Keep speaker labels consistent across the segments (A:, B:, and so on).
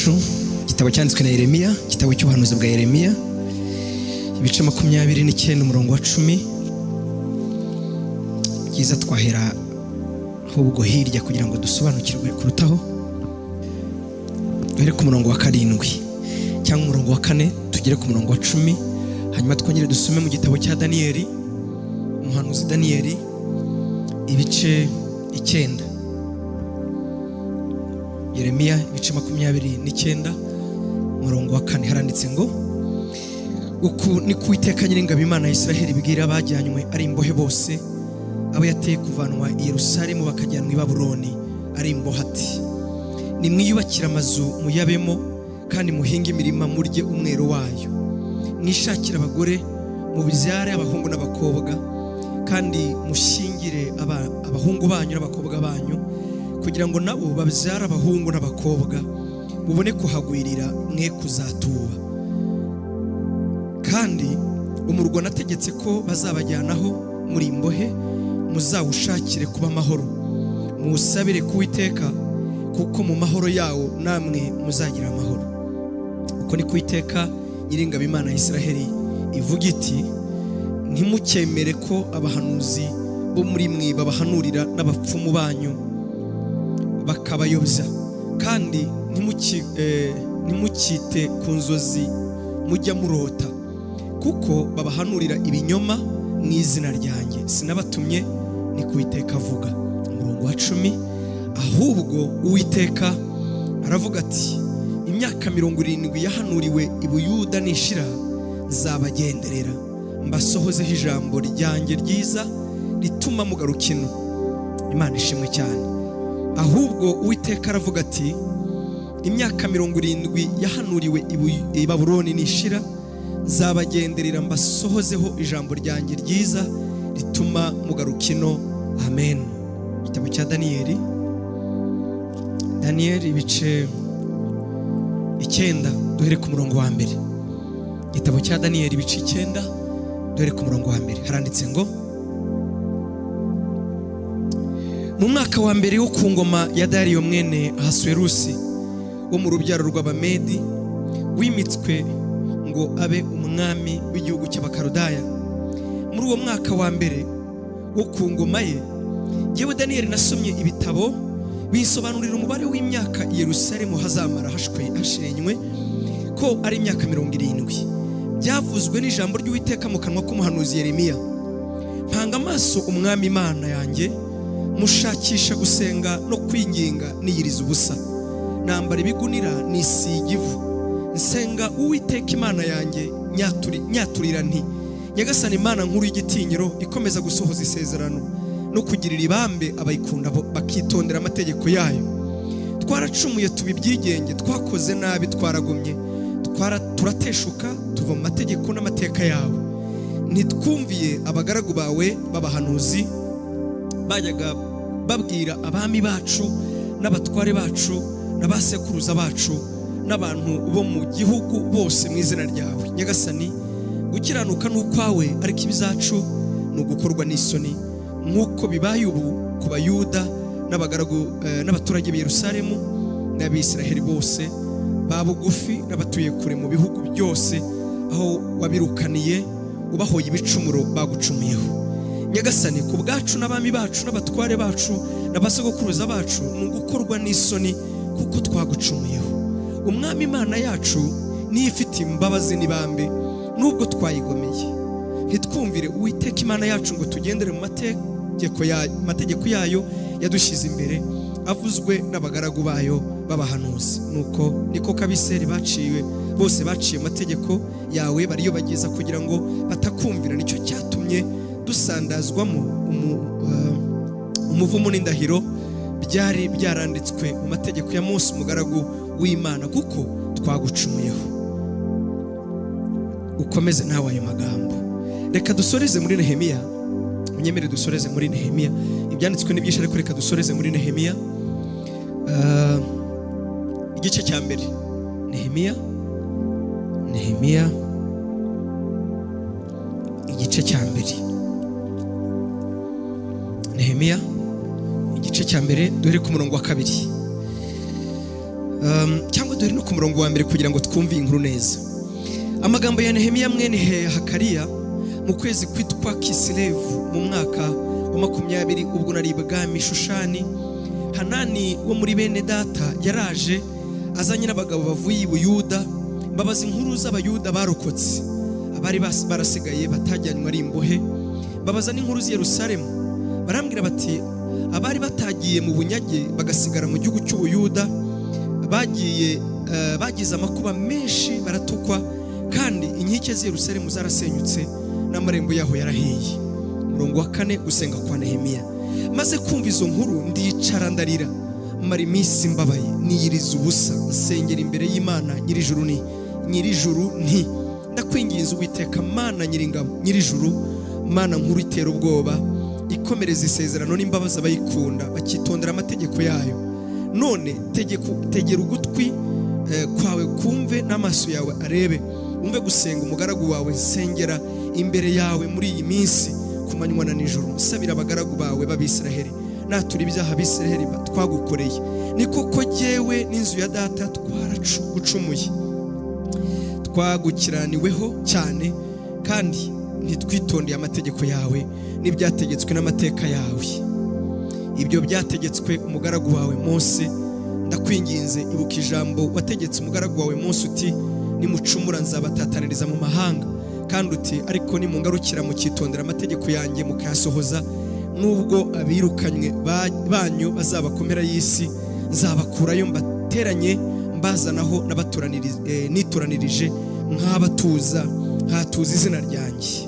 A: Igitabo cyanditswe na Yeremiya, igitabo cy'ubuhanuzi bwa Yeremiya, ibice 29, umurongo wa 10. Byiza twahera ahubwo hirya kugira ngo dusobanukirwe kurutaho. Duhere ku murongo wa 7 cyangwa umurongo wa 4, tugere ku murongo wa 10, hanyuma twongere dusome mu gitabo cya Daniyeli, umuhanuzi Daniyeli, ibice 9. Yeremiya ibice 29, umurongo wa 4, haranditse ngo: "Uku ni ko Uwiteka Nyiringabo, Imana ya Israheli, ibwira abajyanywe ari imbohe bose, abo yateye kuvanwa i Yerusalemu bakajyanwa i Babuloni ari imbohe, ati: Nimwiyubakire amazu muyabemo, kandi muhinge imirima murye umwero wayo. Mwishakire abagore, mubyare abahungu n'abakobwa, kandi mushyingire abahungu banyu n'abakobwa banyu, kugira ngo nabo babyare abahungu n'abakobwa, mubone kuhagwirira, mwe kuzatuba. Kandi umurwa nategetse ko bazabajyanaho muri imbohe, muzawushakire kuba amahoro, muwusabire ku Uwiteka, kuko mu mahoro yawo namwe muzagira amahoro. Uko ni ko Uwiteka Nyiringabo, Imana ya Israheli, ivuga iti: Ntimukemere ko abahanuzi bo muri mwe babahanurira n'abapfumu banyu bakabayobya, kandi ntimukite ku nzozi mujya murota, kuko babahanurira ibinyoma mu izina ryanjye. Sinabatumye, ni ko Uwiteka avuga." Umurongo wa 10: "Ahubwo Uwiteka aravuga ati: Imyaka 70 yahanuriwe i Buyuda nishira, nzabagenderera, mbasohozeho ijambo ryanjye ryiza rituma mugaruka ino." Imana ishimwe cyane. Ahubwo Uwiteka aravuga ati: Imyaka 70 yahanuriwe i Babuloni nishira, nzabagenderera, mbasohozeho ijambo ryanjye ryiza rituma mugaruka ino. Amen. Igitabo cya Daniyeli, Daniyeli ibice 9, duhere ku murongo wa 1. Igitabo cya Daniyeli ibice 9, duhere ku murongo wa 1, haranditse ngo: "Mu mwaka wa mbere wo ku ngoma ya Dariyo mwene Ahasuwerusi wo mu rubyaro rw'Abamedi, wimitswe ngo abe umwami w'igihugu cy'Abakarudaya, muri uwo mwaka wa mbere wo ku ngoma ye, yewe Daniyeli nasomye ibitabo, binsobanurira umubare w'imyaka i Yerusalemu hazamara hashenywe, ko ari imyaka 70, byavuzwe n'ijambo ry'Uwiteka mu kanwa k'umuhanuzi Yeremiya. Mpanga amaso Umwami Imana yanjye, mushakisha gusenga no kwinginga, niyiriza ubusa, nambara ibigunira, nisiga ivu, nsenga Uwiteka Imana yanjye, nyaturira nti: Nyagasani Imana nkuru y'igitinyiro, ikomeza gusohoza isezerano no kugirira ibambe abayikunda bakitondera amategeko yayo, twaracumuye tuba ibyigenge, twakoze nabi, twaragomye, turateshuka tuva mu mategeko n'amateka yawe. Ntitwumviye abagaragu bawe b'abahanuzi bajyaga babwira abami bacu n'abatware bacu na ba sekuruza bacu n'abantu bo mu gihugu bose mu izina ryawe. Nyagasani, gukiranuka ni ukwawe, ariko ibizacu ni ugukorwa n'isoni, nk'uko bibaye ubu ku Bayuda n'abagaragu n'abaturage b'i Yerusalemu n'Abisiraheli bose, ba bugufi n'abatuye kure mu bihugu byose aho wabirukaniye ubahoye ibicumuro bagucumuyeho. Nyagasani, ku bwacu n'abami bacu n'abatware bacu n'abasogokuruza bacu ni ugukorwa n'isoni, kuko twagucumuyeho. Umwami Imana yacu niyo ifite imbabazi n'ibambe, nubwo twayigomeye ntitwumvire Uwiteka Imana yacu ngo tugendere mu mategeko yayo yadushyize imbere, avuzwe n'abagaragu bayo b'abahanuzi. Nuko niko k'Abisiraheli baciwe bose baciye amategeko yawe bariyobagiza kugira ngo batakumvira. Nicyo cyatumye dusandazwamo umuvumo n'indahiro byari byaranditswe mu mategeko ya Mose umugaragu w'Imana, kuko twagucumuyeho. Ukomeze nawe ayo magambo." Reka dusoreze muri Nehemiya. Munyemere dusoreze muri Nehemiya. Ibyanditswe ni byinshi, ariko reka dusoreze muri Nehemiya, igice cya 1. Nehemiya, Nehemiya igice cya 1, Nehemiya igice cya 1, duhere ku murongo wa 2. Cyangwa duhere no ku murongo wa mbere kugira ngo twumve iyi nkuru neza. Amagambo ya Nehemiya mwene Hakariya, mu kwezi kwitwa Kisilevu, mu mwaka wa 20, ubwo nari ibwami Shushani, Hanani wo muri bene data yaraje azanye n'abagabo bavuye i Buyuda. Mbabaza inkuru z'Abayuda barokotse, abari barasigaye batajyanywe ari imbohe, babaza n'inkuru z'i Yerusalemu. Barambwira bati: "Abari batagiye mu bunyage bagasigara mu gihugu cy'Ubuyuda bagiye bagize amakuba menshi, baratukwa, kandi inkike z'i Yerusalemu zarasenyutse n'amarembo yaho yarahiye." Umurongo wa kane, gusenga kwa Nehemiya. Maze kumva izo nkuru, ndicara ndarira, mara iminsi mbabaye, niyiriza ubusa, nsengera imbere y'Imana nyir'ijuru. Ni nyir'ijuru nti: "Ndakwinginze Uwiteka, Mana nyiringabo, nyir'ijuru, Mana nkuru itera ubwoba, ikomereza isezerano n'imbabazi abayikunda bakitondera amategeko yayo, none tegera ugutwi kwawe kumve n'amaso yawe arebe, wumve gusenga umugaragu wawe nsengera imbere yawe muri iyi minsi ku manywa na nijoro, nsabira abagaragu bawe b'Abisiraheli, natura ibyaha Abisiraheli twagukoreye. Ni koko jyewe n'inzu ya data twaragucumuye, twagukiraniweho cyane, kandi ntitwitondeye amategeko yawe n'ibyategetswe n'amateka yawe, ibyo byategetswe umugaragu wawe Mose. Ndakwinginze, ibuka ijambo wategetse umugaragu wawe Mose uti: 'Nimucumura nzabatataniriza mu mahanga,' kandi uti: 'Ariko nimungarukira mukitondera amategeko yanjye mukayasohoza, nubwo abirukanywe banyu bazabakomera y'isi, nzabakurayo mbateranye mbazanaho nitoranirije nk'abatuza, nkatuza izina ryanjye.'"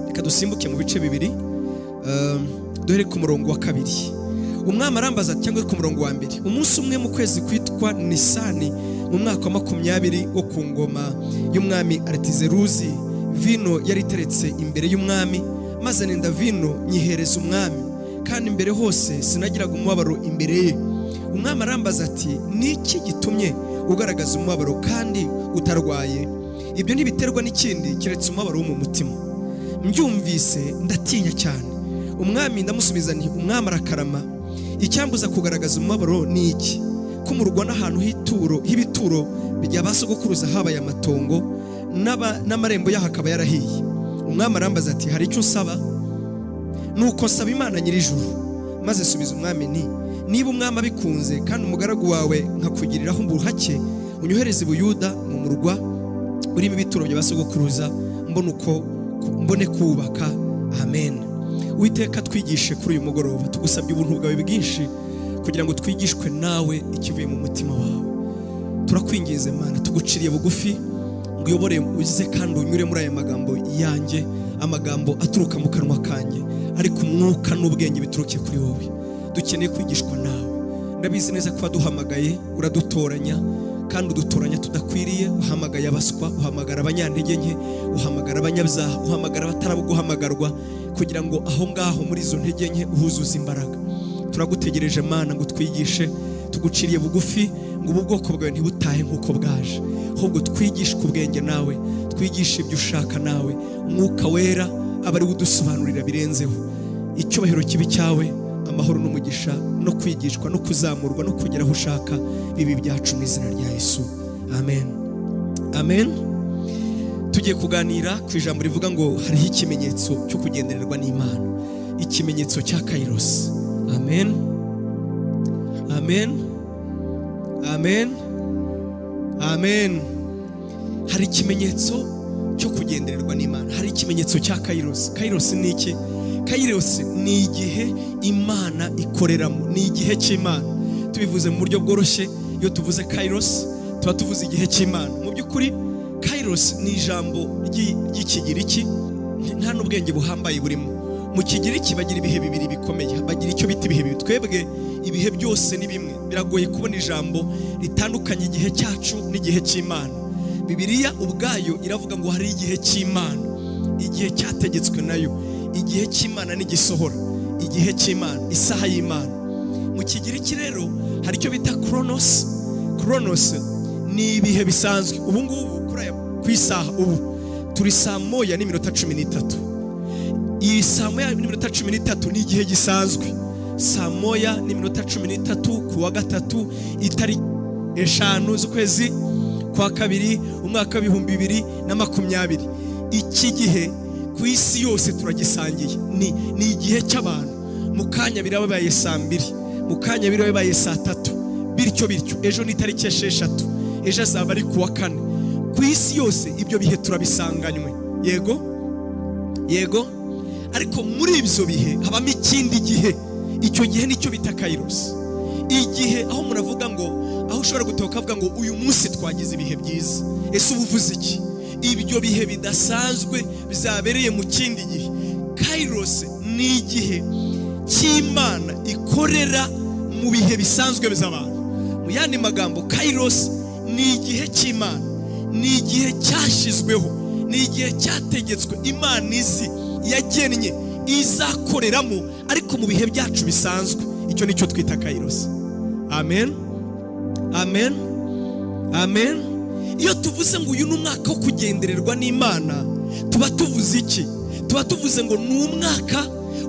A: Reka dusimbuke mu bice bibiri, duhere ku murongo wa kabiri. Umwami arambaza, cyangwa ku murongo wa mbere. Umunsi umwe mu kwezi kwitwa Nisani, mu mwaka wa 20 wo ku ngoma y'umwami Aritizeruzi, vino yari iteretse imbere y'umwami, maze nenda vino nyihereza umwami, kandi imbere hose sinagiraga umubabaro imbere ye. Umwami arambaza ati: "Ni iki gitumye ugaragaza umubabaro kandi utarwaye? Ibyo ntibiterwa n'ikindi keretse umubabaro wo mu mutima." Mbyumvise ndatinya cyane. Umwami ndamusubiza nti: "Umwami arakarama. Icyambuza kugaragaza umubabaro ni iki, ko umurwa n'ahantu h'ituro h'ibituro bya ba sogokuruza habaye amatongo, n'amarembo yaho akaba yarahiye?" Umwami arambaza ati: "Hari icyo usaba?" Nuko nsaba Imana nyir'ijuru, maze subiza umwami nti: "Niba umwami abikunze kandi umugaragu wawe nkakugiriraho ubuhake, unyohereze i Buyuda mu murwa urimo ibituro bya ba sogokuruza, mbone uko mbone kubaka." Amen. Witeka, twigishe kuri uyu mugoroba. Tugusabye ubuntu bwawe bwinshi kugira ngo twigishwe nawe ikivuye mu mutima wawe. Turakwinginze Mana, tuguciriye bugufi ngo uyobore, uze kandi unyure muri aya magambo yanjye, amagambo aturuka mu kanwa kanjye, ariko umwuka n'ubwenge bituruke kuri wowe. Dukeneye kwigishwa nawe. Ndabizi neza ko waduhamagaye, uradutoranya, kandi udutoranya tudakwiriye. Uhamagaye abaswa, uhamagara abanyantege nke, uhamagara abanyabyaha, uhamagara abataraguhamagarwa, kugira ngo aho ngaho muri izo ntege nke uhuzuze imbaraga. Turagutegereje Mana ngo twigishe. Tuguciriye bugufi ngo ubu bwoko bwawe ntibutahe nk'uko bwaje, ahubwo twigishwe ubwenge nawe, twigishe ibyo ushaka nawe. Umwuka Wera aba ari we udusobanurira birenzeho. Icyubahiro kibe cyawe, amahoro n'umugisha no kwigishwa no kuzamurwa no kugera aho ushaka bibi byacu, mu izina rya Yesu, amen, amen. Tugiye kuganira ku ijambo rivuga ngo hariho ikimenyetso cyo kugendererwa n'Imana, ikimenyetso cya kairos. Amen, amen, amen, amen. Hari ikimenyetso cyo kugendererwa n'Imana, hari ikimenyetso cya kairos. Kairos ni iki? Kairos ni igihe Imana ikoreramo, ni igihe cy'Imana. Tubivuze mu buryo bworoshye, iyo tuvuze kairos tuba tuvuze igihe cy'Imana. Mu by'ukuri kairos ni ijambo ry'Ikigiriki, nta n'ubwenge buhambaye burimo. Mu Kigiriki bagira ibihe bibiri bikomeye, bagira icyo bita ibihe bibiri. Twebwe ibihe byose ni bimwe, biragoye kubona ijambo ritandukanye igihe cyacu n'igihe cy'Imana. Bibiliya ubwayo iravuga ngo hari igihe cy'Imana, igihe cyategetswe nayo, igihe cy'Imana n'igisohora, igihe cy'Imana, isaha y'Imana. Mu Kigiriki rero hari icyo bita chronos. Chronos ni ibihe bisanzwe. Ubu ngubu kuri aya ku isaha, ubu turi 1:13. Iyi 1:13 ni igihe gisanzwe, 1:13 ku wa gatatu, itariki 5 z'ukwezi kwa kabiri, umwaka w'2020. Iki gihe ku isi yose turagisangiye, ni igihe cy'abantu. Mu kanya biraba bibaye saa 2, mu kanya biraba bibaye saa 3, bityo bityo. Ejo ni itariki 6, ejo azaba ari kuwa kane. Ku isi yose ibyo bihe turabisanganywe, yego yego. Ariko muri ibyo bihe habamo ikindi gihe, icyo gihe nicyo bita kairos. Igihe aho umuntu avuga ngo, aho ushobora gutoka avuga ngo uyu munsi twagize ibihe byiza. Ese uba uvuze iki? Ibyo bihe bidasanzwe bizabereye mu kindi gihe. Kairos ni igihe cy'Imana ikorera mu bihe bisanzwe by'abantu. Mu yandi magambo, kairos ni igihe cy'Imana, ni igihe cyashyizweho, ni igihe cyategetswe, Imana izi, yagennye izakoreramo, ariko mu bihe byacu bisanzwe. Icyo nicyo twita kairos. Amen, amen, amen. Iyo tuvuze ngo uyu ni umwaka wo kugendererwa n'Imana, tuba tuvuze iki? Tuba tuvuze ngo ni umwaka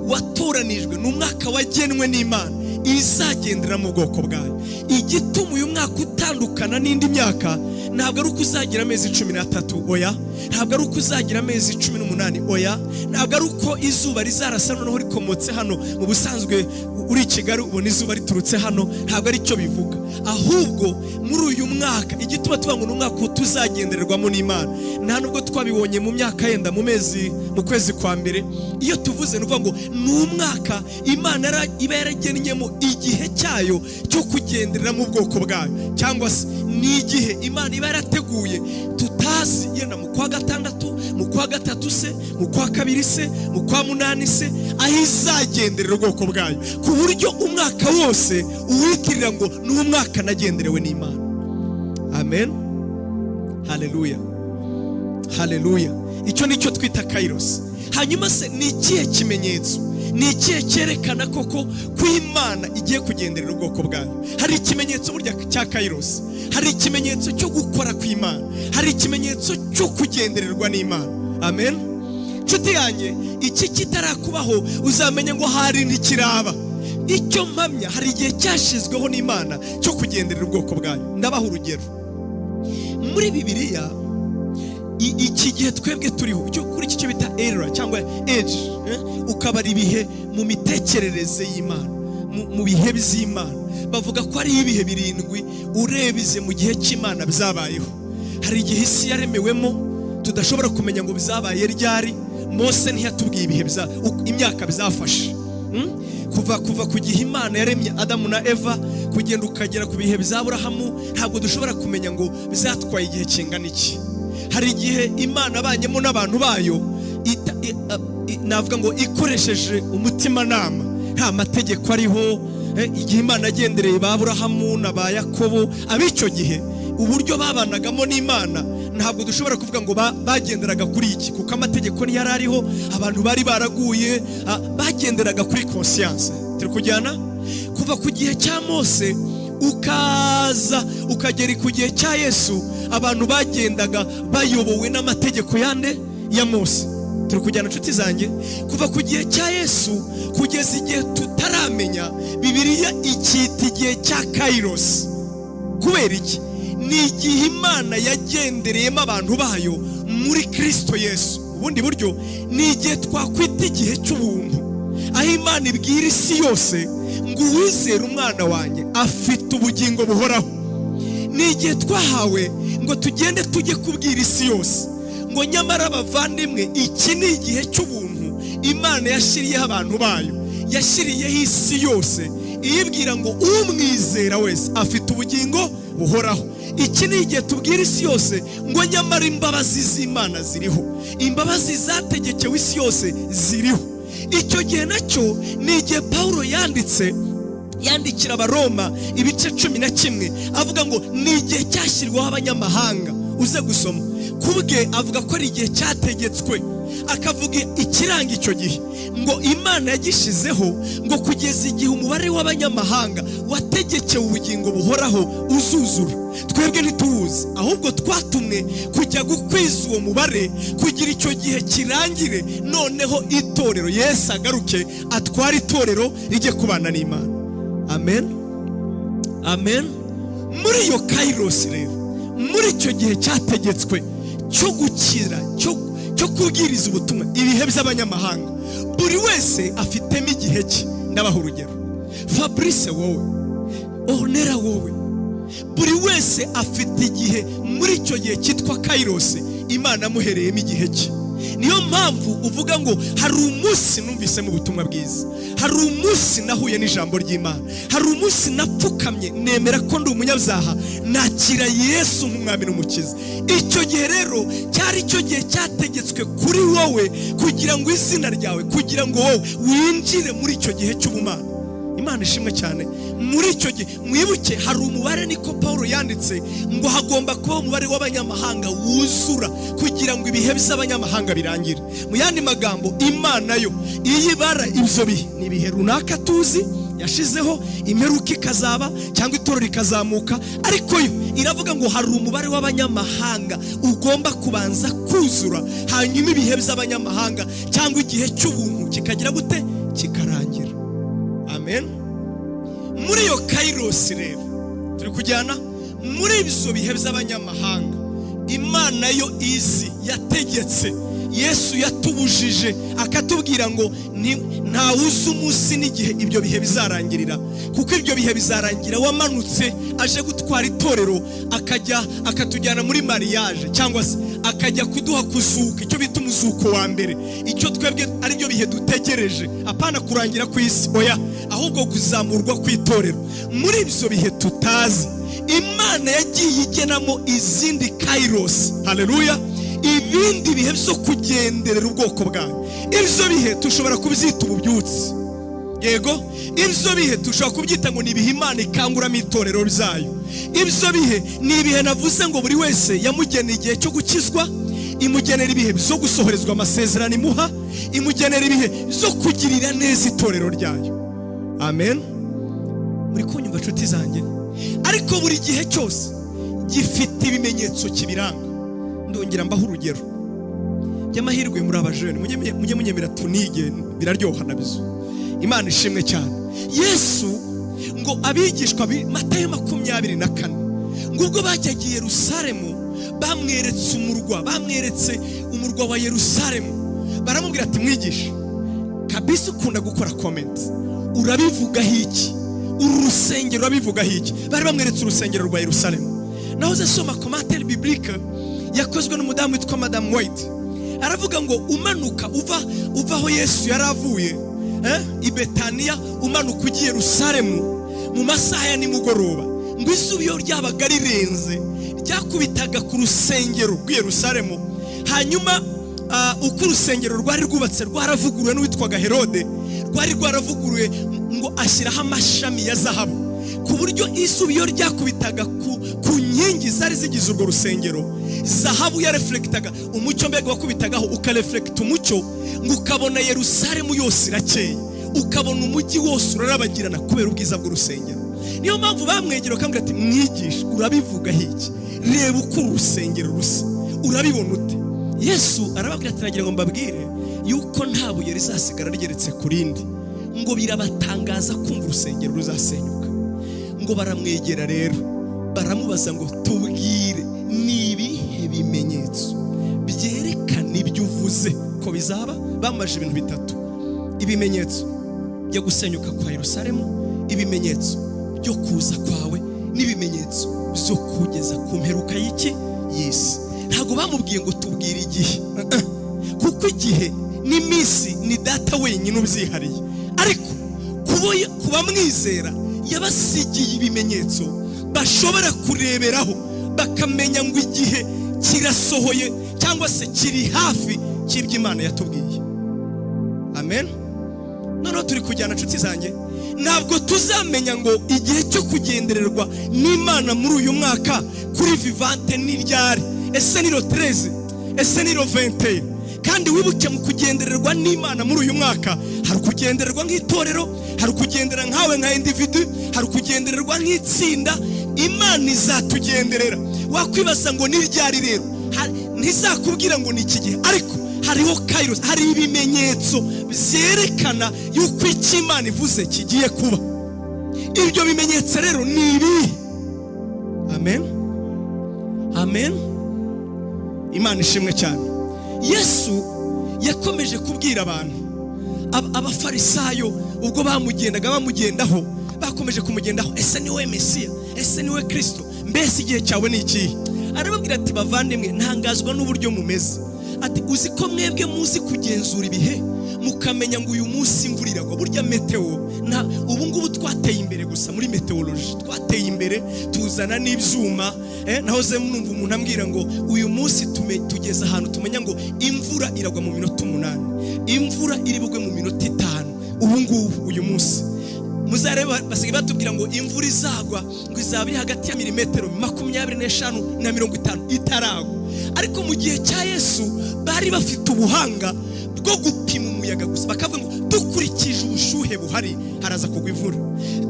A: watoranijwe, ni umwaka wagenwe n'Imana izagendera mu bwoko bwayo. Igituma uyu mwaka utandukana n'indi myaka, ntabwo ari uko uzagira amezi 13, oya. Ntabwo ari uko uzagira amezi 18, oya. Ntabwo ari uko izuba rizarasa noneho rikomotse hano. Mu busanzwe uri i Kigali ubona izuba riturutse hano, ntabwo ari cyo bivuga. Ahubwo muri uyu mwaka, igituma tuvuga ngo ni umwaka tuzagendererwamo n'Imana, nta nubwo twabibonye mu myaka yenda mu mezi, mu kwezi kwa mbere. Iyo tuvuze, ni ukuvuga ngo ni umwaka Imana iba yaragennyemo igihe cyayo cyo kugendereramo ubwoko bwayo, cyangwa se ni igihe Imana iba yarateguye tutazi, yenda mu kwa gatandatu, mu kwa gatatu se, mu kwa kabiri se, mu kwa munani se, aho izagenderera ubwoko bwayo, ku buryo umwaka wose uwitirira ngo ni umwaka nagenderewe n'Imana. Amen, haleluya, haleluya. Icyo nicyo twita kairos. Hanyuma se ni ikihe kimenyetso, ni ikihe cyerekana koko ko Imana igiye kugenderera ubwoko bwayo? Hari ikimenyetso burya cya kairos, hari ikimenyetso cyo gukora kw'Imana, hari ikimenyetso cyo kugendererwa n'Imana. Amen. Nshuti yanjye, iki kitarakubaho uzamenye ngo hari ntikiraba. Icyo mpamya, hari igihe cyashyizweho n'Imana cyo kugenderera ubwoko bwayo. Ndabaha urugero muri Bibiliya. Iki gihe twebwe turiho cyo kuri iki cyo bita era cyangwa age, ukabara ibihe mu mitekerereze y'Imana, mu bihe by'Imana, bavuga ko ari ibihe birindwi urebize mu gihe cy'Imana byabayeho. Hari igihe isi yaremewemo tudashobora kumenya ngo byabaye ryari. Mose ntiyatubwiye ibihe bya imyaka byafashe. Kuva ku gihe Imana yaremye Adamu na Eva kugenda ukagera ku bihe bya Aburahamu, ntabwo dushobora kumenya ngo bizatwaye igihe kingana iki. Hari igihe Imana abanyemo n'abantu bayo, navuga ngo ikoresheje umutimanama, nta mategeko ariho. Igihe Imana yagendereye ba Aburahamu na ba Yakobo, ab'icyo gihe uburyo babanagamo n'Imana, ntabwo dushobora kuvuga ngo bagenderaga kuri iki, kuko amategeko ntiyari ariho, abantu bari baraguye, bagenderaga kuri conscience. Turi kujyana? Kuva ku gihe cya Mose ukaza ukagera ku gihe cya Yesu, abantu bagendaga bayobowe n'amategeko yande? Ya Mose. Turi kujyana, inshuti zanjye? Kuva ku gihe cya Yesu kugeza igihe tutaramenya, Bibiliya icyita igihe cya kairos. Kubera iki? Ni igihe Imana yagendereyemo abantu bayo muri Kirisito Yesu. Ubundi buryo, ni igihe twakwita igihe cy'ubuntu, aho Imana ibwira isi yose ngo uwizere umwana wanjye afite ubugingo buhoraho. Ni igihe twahawe ngo tugende tujye kubwira isi yose ngo nyamara abavandimwe, iki ni igihe cy'ubuntu Imana yashyiriyeho abantu bayo, yashyiriyeho isi yose, iyibwira ngo umwizera wese afite ubugingo buhoraho. Iki ni igihe tubwira isi yose ngo nyamara imbabazi z'Imana ziriho, imbabazi zategekewe isi yose ziriho. Icyo gihe nacyo ni igihe Pawulo yanditse, yandikira Abaroma ibice 11, avuga ngo ni igihe cyashyirwaho abanyamahanga. Uze gusoma kubwe, avuga ko ari igihe cyategetswe, akavuga ikiranga icyo gihe ngo Imana yagishizeho ngo kugeza igihe umubare w'abanyamahanga wategekewe ubugingo buhoraho uzuzura. Twebwe ntituwuzi, ahubwo twatumwe kujya gukwiza uwo mubare kugira icyo gihe kirangire, noneho itorero, Yesu agaruke atware itorero rijye kubana n'Imana. Amen, amen. Muri iyo kairos rero, muri icyo gihe cyategetswe cyo gukira, cyo kubwiriza ubutumwa, ibihe by'abanyamahanga, buri wese afitemo igihe cye. Ndabaha urugero: Fabrice, wowe, Ornella, wowe, buri wese afite igihe muri icyo gihe cyitwa kairos Imana amuhereyemo igihe cye. Niyo mpamvu uvuga ngo hari umunsi numvisemo ubutumwa bwiza, hari umunsi nahuye n'ijambo ry'Imana, hari umunsi napfukamye nemera ko ndi umunyabyaha, nakira Yesu nk'umwami n'umukiza. Icyo gihe rero cyari icyo gihe cyategetswe kuri wowe kugira ngo izina ryawe, kugira ngo wowe winjire muri icyo gihe cy'ubumana. Imana ishimwe cyane. Muri icyo gihe, mwibuke, hari umubare, niko Paul yanditse ngo hagomba kuba umubare w'abanyamahanga wuzura kugira ngo ibihe by'abanyamahanga birangire. Mu yandi magambo, Imana yo iyo ibara ibyo bihe, ni ibihe runaka tuzi yashizeho, imperuka ikazaba cyangwa itorero rikazamuka, ariko yo iravuga ngo hari umubare w'abanyamahanga ugomba kubanza kuzura, hanyuma ibihe by'abanyamahanga cyangwa igihe cy'ubuntu kikagira gute? Kikarangira. Amen. Muri iyo kairos rero turi kujyana muri ibyo bihe by'abanyamahanga, Imana yo izi yategetse. Yesu yatubujije akatubwira ngo ntawuzi umunsi n'igihe ibyo bihe bizarangirira, kuko ibyo bihe bizarangira wamanutse aje gutwara itorero, akajya akatujyana muri mariage, cyangwa se akajya kuduha kuzuka, icyo bita umuzuko wa mbere. Icyo twebwe aribyo bihe dutegereje, apana kurangira ku isi, oya, ahubwo kuzamurwa kw'itorero. Muri ibyo bihe tutazi, Imana yagiye igenamo izindi kairos, haleluya, ibindi bihe byo kugenderera ubwoko bwayo. Ibyo bihe dushobora kubyita ububyutse, yego. Ibyo bihe dushobora kubyita ngo ni ibihe Imana ikanguramo itorero ryayo. Ibyo bihe ni ibihe navuze ngo buri wese yamugeneye igihe cyo gukizwa, imugenera ibihe byo gusohorezwa amasezerano imuha, imugenera ibihe byo kugirira neza itorero ryayo. Amen. Muri kunyumva, nshuti zanjye? Ariko buri gihe cyose gifite ibimenyetso kibiranga. Ndongera mbaho urugero by'amahirwe. Muri abajene, mujye munyemera tunige, biraryoha nabyo. Imana ishimwe cyane. Yesu ngo abigishwa, Matayo 24, ngo ubwo bajyaga i Yerusalemu bamweretse umurwa, bamweretse umurwa wa Yerusalemu, baramubwira ati: "Mwigisha, kabisa ukunda gukora comment, urabivugaho iki? Uru rusengero urabivugaho iki?" Bari bamweretse urusengero rwa Yerusalemu. Nahoze nsoma commentaire biblique yakozwe n'umudamu witwa Madamu White, aravuga ngo umanuka uva aho Yesu yari avuye i Betaniya, umanuka ugiye Yerusalemu mu masaha ya nimugoroba, ngo izuba iyo ryabaga rirenze ryakubitaga ku rusengero rw'i Yerusalemu. Hanyuma uko urusengero rwari rwubatse, rwaravuguruwe n'uwitwaga Herode, rwari rwaravuguruwe ngo ashyiraho amashami ya zahabu, ku buryo izuba iyo ryakubitaga ku nkingi zari zigize urwo rusengero, zahabu yareflectaga umucyo. Mbega wakubitagaho ukareflecta umucyo, ngo ukabona Yerusalemu yose irakeye, ukabona umujyi wose urarabagirana kubera ubwiza bw'urusengero. Niyo mpamvu bamwegera bakambwira ati: "Mwigisha, urabivugaho iki? Reba uko uru rusengero rusa, urabibona ute?" Yesu arababwira ati: "Nagira ngo mbabwire yuko nta buye rizasigara rigeretse ku rindi." Ngo birabatangaza kumva urusengero ruzasenyuka. Ngo baramwegera rero baramubaza ngo: "Tubwire, ni ibihe bimenyetso byerekana ibyo uvuze ko bizaba?" Bamaje ibintu bitatu: ibimenyetso byo gusenyuka kwa Yerusalemu, ibimenyetso byo kuza kwawe, n'ibimenyetso byo kugeza ku mperuka y'iki? Y'isi. Ntabwo bamubwiye ngo tubwire igihe, kuko igihe n'iminsi ni Data wenyine ubyihariye. Ariko kuba mwizera yabasigiye ibimenyetso bashobora kureberaho bakamenya ngo igihe kirasohoye cyangwa se kiri hafi cy'ibyo Imana yatubwiye. Amen. Noneho turi kujyana, inshuti zanjye? Ntabwo tuzamenya ngo igihe cyo kugendererwa n'Imana muri uyu mwaka kuri Vivante ni ryari. Ese ni le 13? Ese ni le 21? Kandi wibuke, mu kugendererwa n'Imana muri uyu mwaka hari ukugendererwa nk'itorero, hari ukugendera nkawe nka individu, hari ukugendererwa nk'itsinda. Imana izatugenderera. Wakwibaza ngo ni ryari rero? Ntizakubwira ngo ni iki gihe, ariko hariho kairos, hari ibimenyetso byerekana yuko icyo Imana ivuze kigiye kuba. Ibyo bimenyetso rero ni ibihe? Amen, amen. Imana ishimwe cyane. Yesu yakomeje kubwira abantu. Abafarisayo ubwo bamugendaga bamugendaho, bakomeje kumugendaho: "Ese ni wowe Mesiya? Ese ni wowe Kirisito? Mbese igihe cyawe ni ikihe?" Arababwira ati: "Bavandimwe, ntangazwa n'uburyo mumeze." Ati: "Uzi ko mwebwe muzi kugenzura ibihe, mukamenya ngo uyu munsi imvura iragwa?" Burya météo nta ubu ngubu twateye imbere gusa muri météorologie, twateye imbere tuzana n'ibyuma. Nahoze numva umuntu ambwira ngo uyu munsi tugeze ahantu tumenya ngo imvura iragwa mu minota 8, imvura iri bugwe mu minota 5. Ubu ngubu uyu munsi muzareba basigaye batubwira ngo imvura izagwa ngo izaba iri hagati ya milimetero 25 na 50 itaragwa. Ariko mu gihe cya Yesu bari bafite ubuhanga bwo gupima umuyaga gusa, bakavuga ngo dukurikije ubushyuhe buhari haraza kugwa imvura,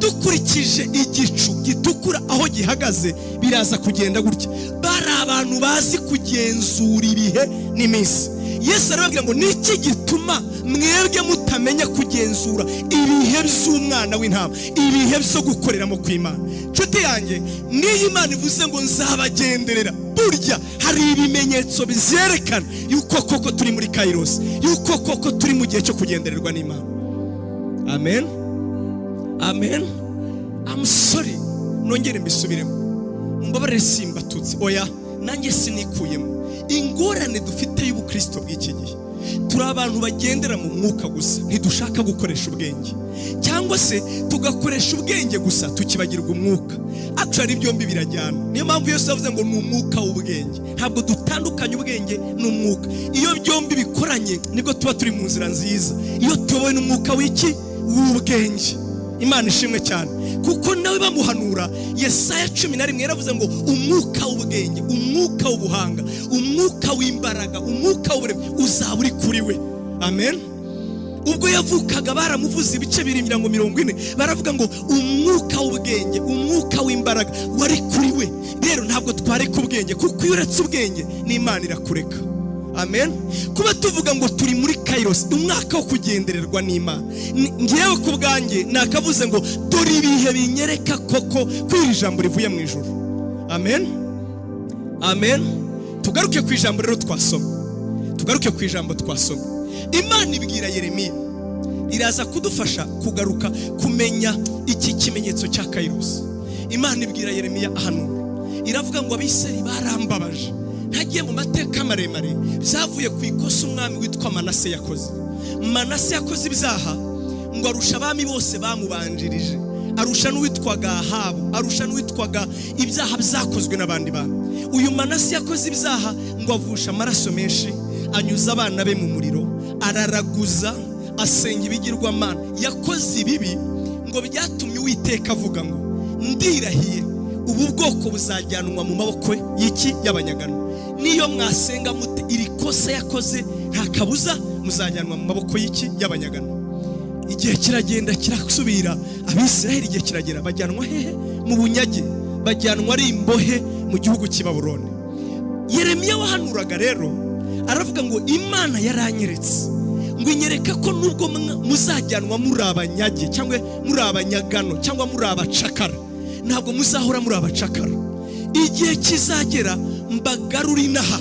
A: dukurikije igicu gitukura aho gihagaze biraza kugenda gutya. Bari abantu bazi kugenzura ibihe n'iminsi. Yesu arababwira ngo: "Niki gituma mwebwe mutamenya kugenzura ibihe by'umwana w'intama, ibihe byo gukoreramo kw'Imana?" Nshuti yanjye, niyo Imana ivuze ngo nzabagenderera, burya hari ibimenyetso byerekana yuko koko turi muri kairos, yuko koko turi mu gihe cyo kugendererwa n'Imana. Amen, amen. I'm sorry, nongere mbisubiremo, mumbabarire, simbatutse, oya, nanjye sinikuyemo. Ingorane dufite y'ubukristo bw'iki gihe, turi abantu bagendera mu mwuka gusa, ntidushaka gukoresha ubwenge, cyangwa se tugakoresha ubwenge gusa tukibagirwa umwuka. Actually byombi birajyana. Niyo mpamvu Yesu yavuze ngo ni umwuka w'ubwenge. Ntabwo dutandukanya ubwenge n'umwuka. Iyo byombi bikoranye nibwo tuba turi mu nzira nziza, iyo tuyobowe n'umwuka w'iki? W'ubwenge. Imana ishimwe cyane, kuko nawe bamuhanura Yesaya 11 yaravuze ngo umwuka w'ubwenge, umwuka w'ubuhanga, umwuka w'imbaraga, umwuka w'uburemyi uzaba uri kuri we. Amen. Ubwo yavukaga baramuvuze ibice biri mirongo 40, baravuga ngo umwuka w'ubwenge, umwuka w'imbaraga wari kuri we. Rero ntabwo twareka ubwenge, kuko iyo uretse ubwenge n'Imana irakureka. Amen. Kuba tuvuga ngo turi muri kairos, umwaka wo kugendererwa n'Imana, ngewe ku bwanjye nakavuze ngo dore ibihe binyereka koko ko iri jambo rivuye mu ijuru. Amen, amen. Tugaruke ku ijambo rero twasoma, tugaruke ku ijambo twasoma. Imana ibwira Yeremiya, iraza kudufasha kugaruka kumenya iki kimenyetso cya kairos. Imana ibwira Yeremiya ahanura, iravuga ngo Abisirayeli barambabaje. Ntagiye mu mateka maremare, byavuye ku ikosa umwami witwa Manase yakoze. Manase yakoze ibyaha ngo arusha abami bose bamubanjirije, arusha n'uwitwaga Ahabu, arusha n'uwitwaga, ibyaha byakozwe n'abandi bantu. Uyu Manase yakoze ibyaha ngo avusha amaraso menshi, anyuza abana be mu muriro, araraguza, asenga ibigirwamana. Yakoze ibibi ngo byatumye Uwiteka avuga ngo: "Ndirahiye, ubu bwoko buzajyanwa mu maboko y'iki? Y'abanyagano. Niyo mwasenga mute, iri kosa yakoze nta kabuza muzajyanwa mu maboko y'iki? Y'abanyagano." Igihe kiragenda kirasubira, Abisiraheli igihe kiragera bajyanwa hehe? Mu bunyage, bajyanwa ari imbohe mu gihugu cy'i Babuloni. Yeremiya wahanuraga rero aravuga ngo Imana yaranyeretse, ngo inyereka ko nubwo muzajyanwa muri abanyage cyangwa muri abanyagano cyangwa muri abacakara, ntabwo muzahora muri abacakara. Igihe kizagera mbagarure inaha,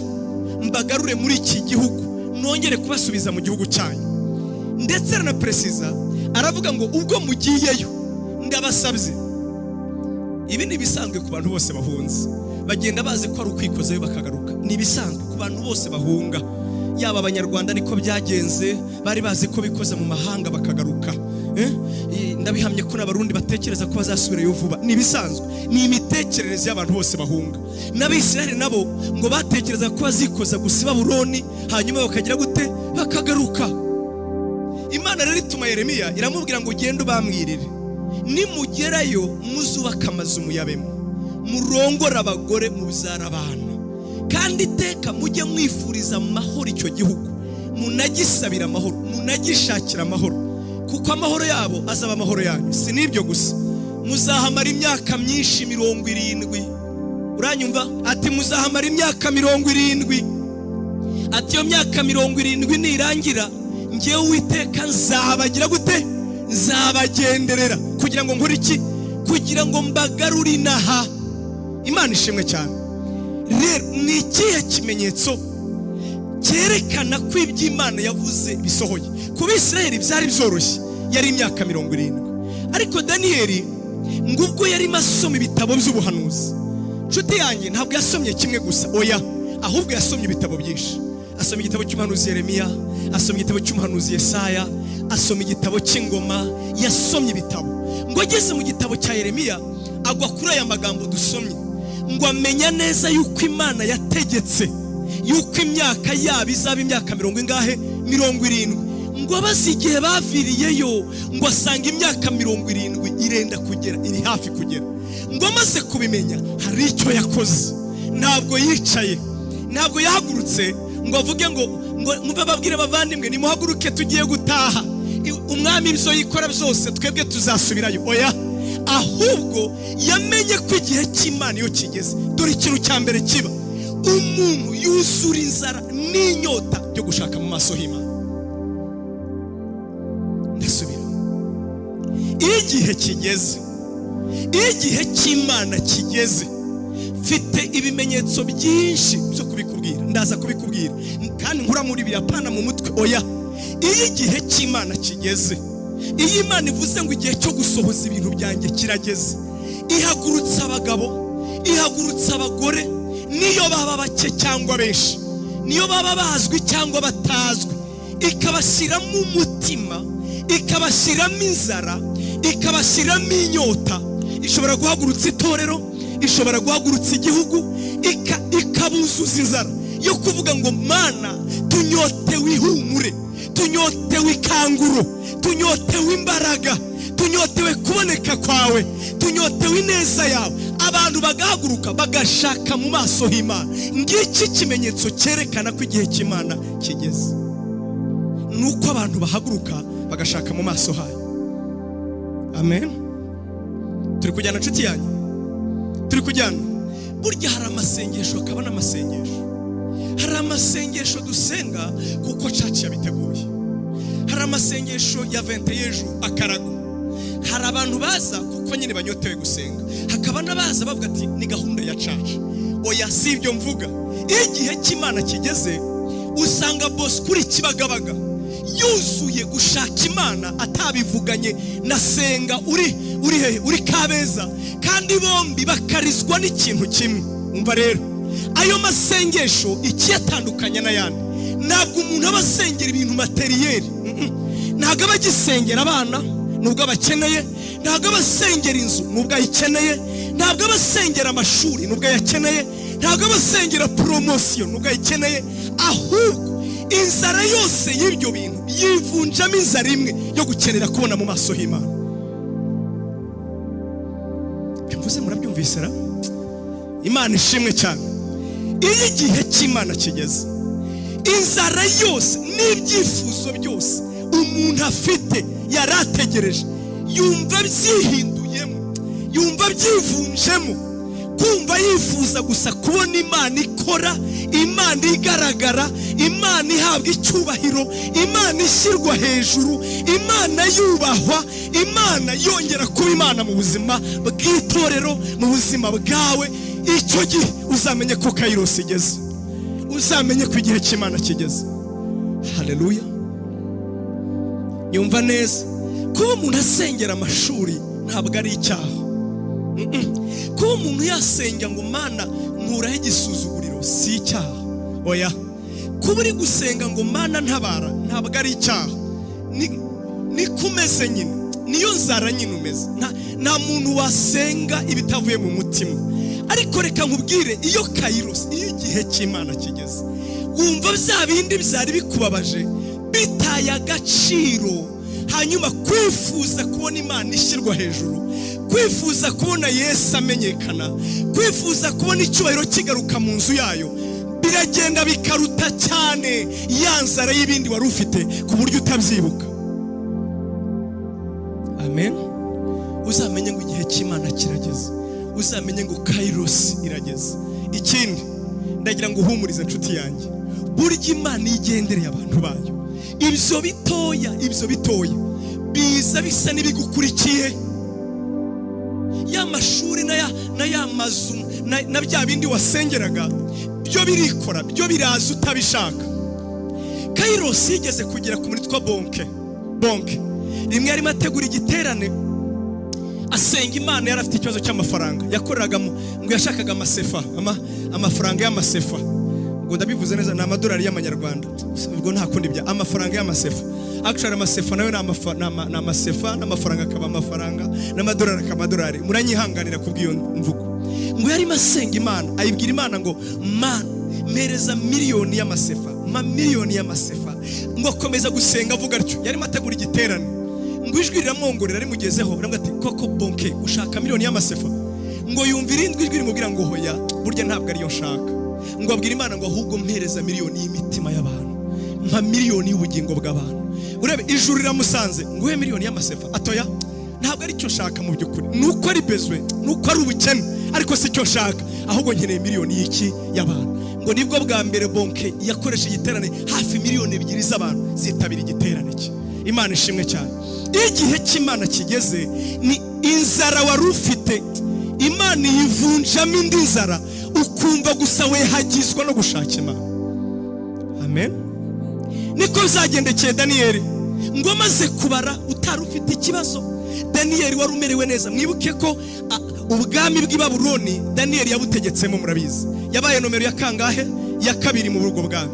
A: mbagarure muri iki gihugu, nongere kubasubiza mu gihugu cyanyu. Ndetse aranaperesiza, aravuga ngo ubwo mugiyeyo ndabasabye. Ibi ni ibisanzwe ku bantu bose bahunze, bagenda bazi ko ari ukwikozayo bakagaruka. Ni ibisanzwe ku bantu bose bahunga, yaba Abanyarwanda niko byagenze, bari bazi ko bikoze mu mahanga bakagaruka. Ndabihamye ko n'Abarundi batekereza ko bazasubirayo vuba. Ni ibisanzwe, ni imitekerereze y'abantu bose bahunga. N'Abisirayeli nabo ngo batekereza ko bazikoza gusa i Babuloni, hanyuma bakagira gute? Bakagaruka. Imana rero ituma Yeremiya, iramubwira ngo: "Ugende ubambwirire, nimugerayo muzubake amazu muyabemo, murongore abagore mubyara abana, kandi iteka mujye mwifuriza amahoro icyo gihugu, munagisabira amahoro, munagishakira amahoro, kuko amahoro yabo azaba amahoro yanyu. Si n'ibyo gusa, muzahamara imyaka myinshi 70." Uranyumva? Ati muzahamara imyaka 70. Ati iyo myaka 70 nirangira, ngewe Uwiteka nzabagira gute? Nzabagenderera. Kugira ngo nkore iki? Kugira ngo mbagarure inaha. Imana ishimwe cyane. Rero ni ikihe kimenyetso cyerekana ko iby'Imana yavuze bisohoye? Ku Bisirayeli byari byoroshye, yari imyaka 70. Ariko Daniyeli ngo ubwo yarimo asoma ibitabo by'ubuhanuzi, nshuti yanjye, ntabwo yasomye kimwe gusa, oya, ahubwo yasomye ibitabo byinshi. Asoma igitabo cy'umuhanuzi Yeremiya, asoma igitabo cy'umuhanuzi Yesaya, asoma igitabo cy'Ingoma, yasomye ibitabo. Ngo ageze mu gitabo cya Yeremiya agwa kuri aya magambo dusomye, ngo amenya neza yuko Imana yategetse yuko imyaka yabo izaba imyaka mirongo ingahe? 70. Ngo abaze igihe baviriyeyo, ngo asanga imyaka 70 irenda kugera, iri hafi kugera. Ngo amaze kubimenya hari icyo yakoze. Ntabwo yicaye, ntabwo yahagurutse ngo avuge ngo mwumve, babwire bavandimwe, nimuhaguruke tugiye gutaha, umwami ibyo yikora byose twebwe tuzasubirayo. Oya, ahubwo yamenye ko igihe cy'Imana iyo kigeze, dore ikintu cya mbere kiba: umuntu yuzura inzara n'inyota byo gushaka mu maso h'Imana. Ndasubira: iyo igihe kigeze, iyo igihe cy'Imana kigeze, mfite ibimenyetso byinshi byo kubikubwira, ndaza kubikubwira kandi nkura muri birapana mu mutwe. Oya, iyo igihe cy'Imana kigeze, iyo Imana ivuze ngo igihe cyo gusohoza ibintu byanjye kirageze, ihagurutsa abagabo, ihagurutsa abagore, niyo baba bake cyangwa benshi, niyo baba bazwi cyangwa batazwi, ikabashyiramo umutima, ikabashyiramo inzara, ikabashyiramo inyota. Ishobora guhagurutsa itorero, ishobora guhagurutsa igihugu, ikabuzuza inzara yo kuvuga ngo: "Mana, tunyotewe ihumure, tunyotewe ikanguro, tunyotewe imbaraga, tunyotewe kuboneka kwawe, tunyotewe ineza yawe." Abantu bagahaguruka bagashaka mu maso h'Imana. Ngiki ikimenyetso cyerekana ko igihe cy'Imana kigeze, ni uko abantu bahaguruka bagashaka mu maso hayo. Amen. Turi kujyana, nshuti yanyu? Turi kujyana? Burya hari amasengesho, hakaba n'amasengesho. Hari amasengesho dusenga kuko church yabiteguye, hari amasengesho ya 21 akarago, hari abantu baza kuko nyine banyotewe gusenga, hakaba n'abaza bavuga ati: "Ni gahunda ya church." Oya, si ibyo mvuga. Iyo igihe cy'Imana kigeze, usanga bosi kuri Kibagabaga yuzuye gushaka Imana atabivuganye na Senga uri hehe, uri Kabeza, kandi bombi bakarizwa n'ikintu kimwe. Umva rero, ayo masengesho ikiyatandukanya n'ayandi, ntabwo umuntu aba asengera ibintu matériel. Ntabwo aba agisengera abana nubwo abakeneye, ntabwo aba asengera inzu nubwo ayikeneye, ntabwo aba asengera amashuri nubwo ayakeneye, ntabwo aba asengera promotion nubwo ayikeneye. Ahubwo inzara yose y'ibyo bintu yivunjamo inzara imwe yo gukenera kubona mu maso h'Imana. Ibyo mvuze murabyumvise ra? Imana ishimwe cyane. Iyo igihe cy'Imana kigeze, inzara yose n'ibyifuzo byose umuntu afite yari ategereje, yumva byihinduyemo, yumva byivunjemo kumva yifuza gusa kubona Imana ikora, Imana igaragara, Imana ihabwa icyubahiro, Imana ishyirwa hejuru, Imana yubahwa, Imana yongera kuba Imana mu buzima bw'itorero, mu buzima bwawe. Icyo gihe uzamenye ko kairos igeze, uzamenye ko igihe cy'Imana kigeze. Haleluya! Yumva neza, kuba umuntu asengera amashuri ntabwo ari icyaha. Kuba umuntu yasenga ngo: "Mana, nkuraho igisuzuguriro," si icyaha, oya. Kuba uri gusenga ngo: "Mana, ntabara," ntabwo ari icyaha. Niko umeze nyine, niyo nzara nyine umeze. Nta muntu wasenga ibitavuye mu mutima. Ariko reka nkubwire, iyo kairos, iyo igihe cy'Imana kigeze, wumva bya bindi byari bikubabaje bitaye agaciro, hanyuma kwifuza kubona Imana ishyirwa hejuru, kwifuza kubona Yesu amenyekana, kwifuza kubona icyubahiro kigaruka mu nzu yayo, biragenda bikaruta cyane ya nzara y'ibindi wari ufite, ku buryo utabyibuka. Amen. Uzamenye ngo igihe cy'Imana kirageze, uzamenye ngo kairos irageze. Ikindi, ndagira ngo uhumurize, inshuti yanjye, burya Imana iyo igendereye abantu bayo, ibyo bitoya, ibyo bitoya biza bisa n'ibigukurikiye. Ya mashuri na ya mazu na bya bindi wasengeraga byo birikora, byo biraza utabishaka. Kairos yigeze kugera ku muntu witwa Bonnke. Bonnke rimwe yarimo ategura igiterane, asenga Imana, yari afite ikibazo cy'amafaranga yakoreragamo, ngo yashakaga amasefa, amafaranga y'amasefa. Ubwo ndabivuze neza, ni amadolari y'amanyarwanda, ubwo nta kundi bya amafaranga y'amasefa. Actually amasefa nayo ni amasefa, n'amafaranga akaba amafaranga, n'amadolari akaba amadolari. Muranyihanganira kubw'iyo mvugo. Ngo yarimo asenga Imana, ayibwira Imana ngo: "Mana, mpereza miliyoni y'amasefa, ma miliyoni y'amasefa." Ngo akomeza gusenga avuga atyo, yarimo ategura igiterane. Ngo ijwi riramwongorera rimugezeho, riramubwira ati: "Koko Bonnke, ushaka miliyoni y'amasefa?" Ngo yumva irindi jwi rimubwira ngo: "Hoya, burya ntabwo ariyo nshaka." Ngo abwira Imana ngo: "Ahubwo mpereza miliyoni y'imitima y'abantu, mpa miliyoni y'ubugingo bw'abantu." Urebe, ijuru riramusanze ngo uhe miliyoni y'amasefa, atoya, ntabwo aricyo nshaka mu by'ukuri, ni uko ari bezwe, ni uko ari ubukene, ariko si cyo nshaka, ahubwo nkeneye miliyoni y'iki? Y'abantu. Ngo nibwo bwa mbere Bonnke yakoresha igiterane, hafi miliyoni 2 z'abantu zitabira igiterane cye. Imana ishimwe cyane. Iyo igihe cy'Imana kigeze, ni inzara wari ufite Imana iyivunjamo indi nzara, ukumva gusa wehagizwa no gushaka Imana. Amen. Niko bizagendekeye Daniyeli. Ngo amaze kubara, utari ufite ikibazo, Daniyeli wari umerewe neza. Mwibuke ko ubwami bw'i Babuloni Daniyeli yabutegetsemo, murabizi, yabaye nomero ya kangahe? Ya kabiri mu ubwo bwami.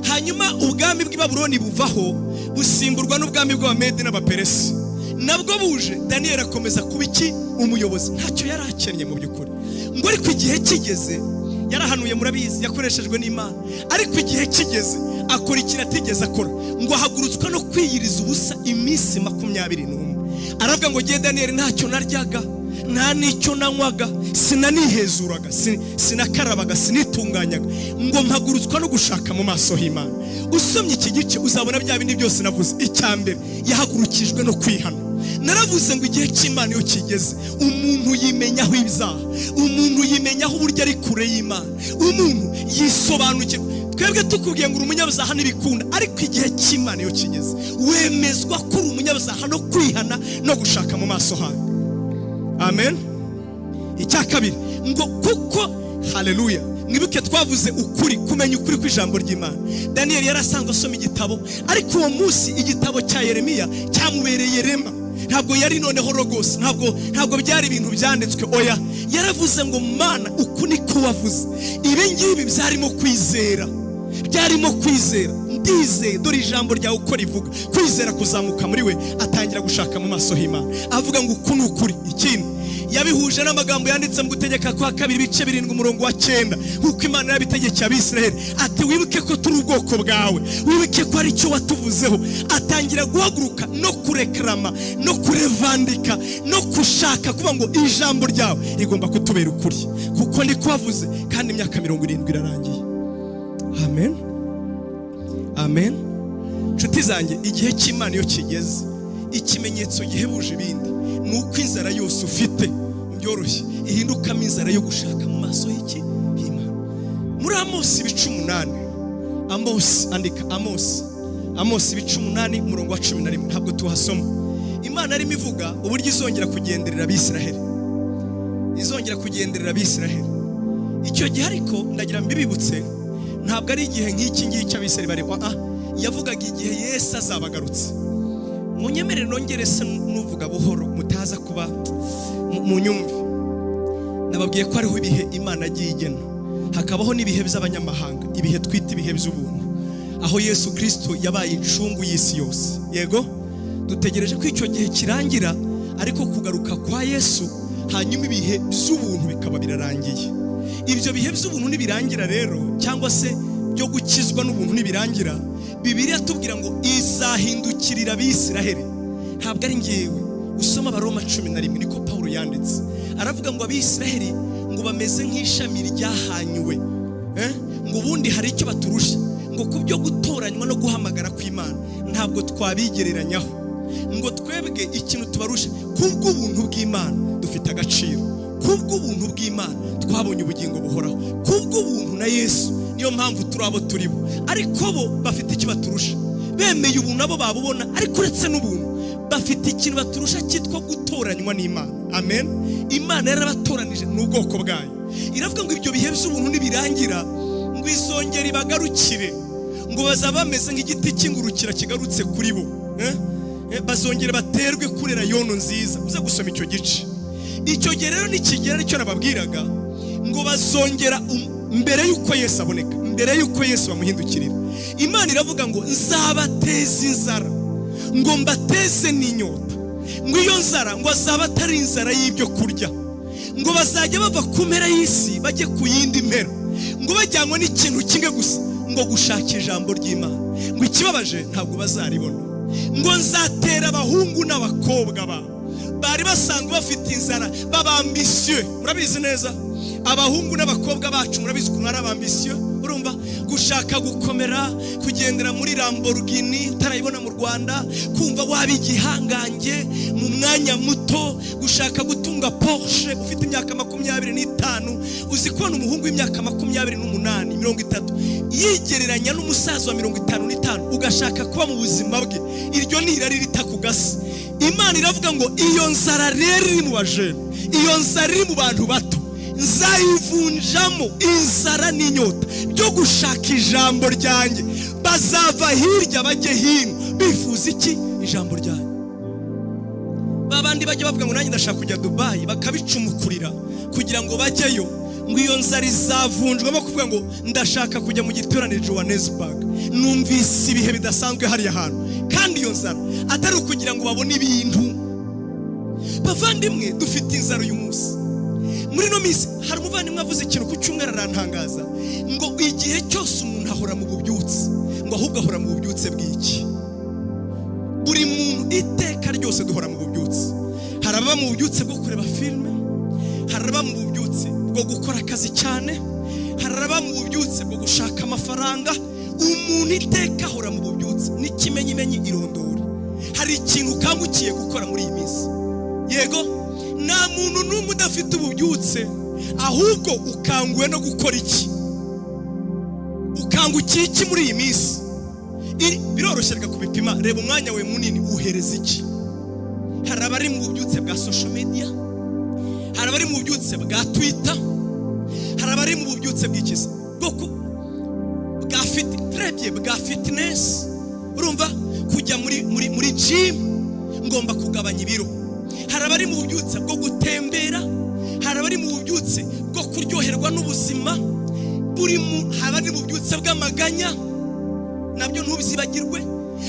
A: Hanyuma ubwami bw'i Babuloni buvaho, busimburwa n'ubwami bw'Abamedi n'Abaperesi. Nabwo buje, Daniyeli akomeza kuba iki? Umuyobozi. Ntacyo yari akennye mu by'ukuri. Ngo ariko igihe kigeze, yarahanuye, murabizi, yakoreshejwe n'Imana, ariko igihe kigeze akora ikintu atigeze akora. Ngo ahagurutswa no kwiyiriza ubusa iminsi 21. Aravuga ngo: "Ngiye Daniyeli, ntacyo naryaga, nta n'icyo nanywaga, sinanihezuraga, sinakarabaga, sinitunganyaga, ngo mpagurutswa no gushaka mu maso h'Imana." Usomye iki gice uzabona bya bindi byose navuze. Icya mbere, yahagurukijwe no kwihana. Naravuze ngo igihe cy'Imana iyo kigeze, umuntu yimenyaho ibyaha, umuntu yimenyaho uburyo ari kure y'Imana, umuntu yisobanukirwa. Twebwe tukubwiye ngo uri umunyabyaha ntibikunda, ariko igihe cy'Imana iyo kigeze wemezwa ko uri umunyabyaha no kwihana no gushaka mu maso hawe. Amen. Icya kabiri, ngo kuko, haleluya, mwibuke twavuze ukuri, kumenya ukuri kw'ijambo ry'Imana. Daniyeli yari asanzwe asoma igitabo, ariko uwo munsi igitabo cya Yeremiya cyamubereye rhema. Ntabwo yari noneho logos, ntabwo byari ibintu byanditswe, oya. Yaravuze ngo: "Mana, uku niko wavuze." Ibi ngibi byarimo kwizera, byarimo kwizera. "Ndizeye, dore ijambo ryawe uko rivuga." Kwizera kuzamuka muri we, atangira gushaka mu maso h'Imana, avuga ngo: "Uku ni ukuri." Ikindi, yabihuje n'amagambo yanditse mu Gutegeka kwa Kabiri ibice 7 umurongo wa 9, nk'uko Imana yabitegekeye Abisiraheli, ati: "Wibuke ko turi ubwoko bwawe, wibuke ko ari cyo watuvuzeho." Atangira guhaguruka no kurekarama no kurevandika no gushaka kuvuga ngo: "Ijambo ryawe rigomba kutubera ukuri, kuko niko wavuze, kandi imyaka 70 irarangiye." Amen, amen. Nshuti zanjye, igihe cy'Imana iyo kigeze, ikimenyetso gihebuje ibindi ni uko inzara yose ufite byoroshye ihindukamo inzara yo gushaka mu maso y'iki? Y'Imana. Muri Amosi ibice 8, Amosi, andika Amosi, Amosi ibice 8 umurongo wa 11, ntabwo tuhasoma. Imana arimo ivuga uburyo izongera kugenderera Abisiraheli, izongera kugenderera Abisiraheli. Icyo gihe ariko ndagira mbibibutse, ntabwo ari igihe nk'iki ngiki Abisiraheli bari, yavugaga igihe Yesu azaba agarutse. Munyemerere nongere se nuvuga buhoro, mutaza kuba munyumve. Nababwiye ko hariho ibihe Imana yagiye igena, hakabaho n'ibihe by'abanyamahanga, ibihe twita ibihe by'ubuntu, aho Yesu Kirisito yabaye incungu y'isi yose. Yego, dutegereje ko icyo gihe kirangira, ariko kugaruka kwa Yesu, hanyuma ibihe by'ubuntu bikaba birarangiye. Ibyo bihe by'ubuntu nibirangira rero, cyangwa se byo gukizwa n'ubuntu nibirangira, Bibiliya tubwira ngo izahindukirira Abisiraheli. Ntabwo ari ngewe, usoma Abaroma 11, niko Pawulo yanditse. Aravuga ngo Abisiraheli ngo bameze nk'ishami ryahanyuwe, eh? Ngo ubundi hari icyo baturusha, ngo ku byo gutoranywa no guhamagara kw'Imana ntabwo twabigereranyaho. Ngo twebwe ikintu tubarusha, kubw'ubuntu bw'Imana dufite agaciro, kubw'ubuntu bw'Imana twabonye ubugingo buhoraho, kubw'ubuntu na Yesu niyo mpamvu turi abo turi bo. Ariko bo bafite icyo baturusha, bemeye ubuntu nabo babubona, ariko uretse n'ubuntu Bafite ikintu baturusha cyitwa gutoranywa n'Imana. Amen. Imana yarabatoranije, ni ubwoko bwayo. Iravuga ngo ibyo bihe by'ubuntu nibirangira, ngo izongera ibagarukire, ngo bazaba bameze nk'igiti cy'ingurukira kigarutse kuri bo. Bazongera baterwe kurera yono nziza. Uze gusoma icyo gice. Icyo gihe rero nikigera, nicyo nababwiraga, ngo bazongera mbere y'uko Yesu aboneka, mbere y'uko Yesu bamuhindukirira, Imana iravuga ngo nzabateze inzara, ngo mbateze n'inyota. Ngo iyo nzara ngo azaba atari inzara y'ibyo kurya, ngo bazajya bava ku mpera y'isi bajye ku yindi mpera, ngo bajyanywe n'ikintu kimwe gusa, ngo gushaka ijambo ry'Imana. Ngo ikibabaje, ntabwo bazaribona. Ngo nzatera abahungu n'abakobwa babo bari basanzwe bafite inzara, baba ambitieux. Murabizi neza, abahungu n'abakobwa bacu, murabizi ukuntu ari aba ambitieux. Urumva, gushaka gukomera, kugendera muri Lamborghini utarayibona mu Rwanda, kumva waba igihangange mu mwanya muto, gushaka gutunga Porsche ufite imyaka 25. Uzi kubona umuhungu w'imyaka 28, 30 yigereranya n'umusaza wa 55, ugashaka kuba mu buzima bwe? Iryo ni irari ritakugasa. Imana iravuga ngo iyo nzara rero iri mu ba jeunes, iyo nzara iri mu bantu bato, nzayivunjamo inzara n'inyota byo gushaka ijambo ryanjye. Bazava hirya bajye hino bifuza iki? Ijambo ryanjye. Babandi bajya bavuga ngo nanjye ndashaka kujya Dubayi, bakabicumukurira kugira ngo bajyeyo. Ngo iyo nzara izavunjwamo kuvuga ngo ndashaka kujya mu giterane Johannesburg, numvise ibihe bidasanzwe hariya hantu. Kandi iyo nzara atari ukugira ngo babone ibintu. Bavandimwe, dufite inzara uyu munsi. Muri ino minsi hari umuvandimwe avuze ikintu ku cyumweru arantangaza, ngo igihe cyose umuntu ahora mu bubyutse, ngo ahubwo ahora mu bubyutse bw'iki? Buri muntu iteka ryose duhora mu bubyutse. Hari ababa mu bubyutse bwo kureba filime, hari ababa mu bubyutse bwo gukora akazi cyane, hari ababa mu bubyutse bwo gushaka amafaranga. Umuntu iteka ahora mu bubyutse. N'ikimenyimenyi, irondora, hari ikintu ukangukiye gukora muri iyi minsi. Yego, nta muntu n'umwe udafite ububyutse. Ahubwo ukanguwe no gukora iki? Ukangukiye iki muri iyi minsi? Biroroshye reka kubipima. Reba umwanya wawe munini uhereza iki. Hari abari mu bubyutse bwa social media, hari abari mu bubyutse bwa Twitter, hari abari mu bubyutse bw'ikiza bwa fit, trebye, bwa fitness. Urumva, kujya muri gym, ngomba kugabanya ibiro. Hari abari mu bubyutse bwo gutembera, hari abari mu bubyutse bwo kuryoherwa n'ubuzima buri mu, hari abari mu bubyutse bw'amaganya, nabyo ntuzibagirwe,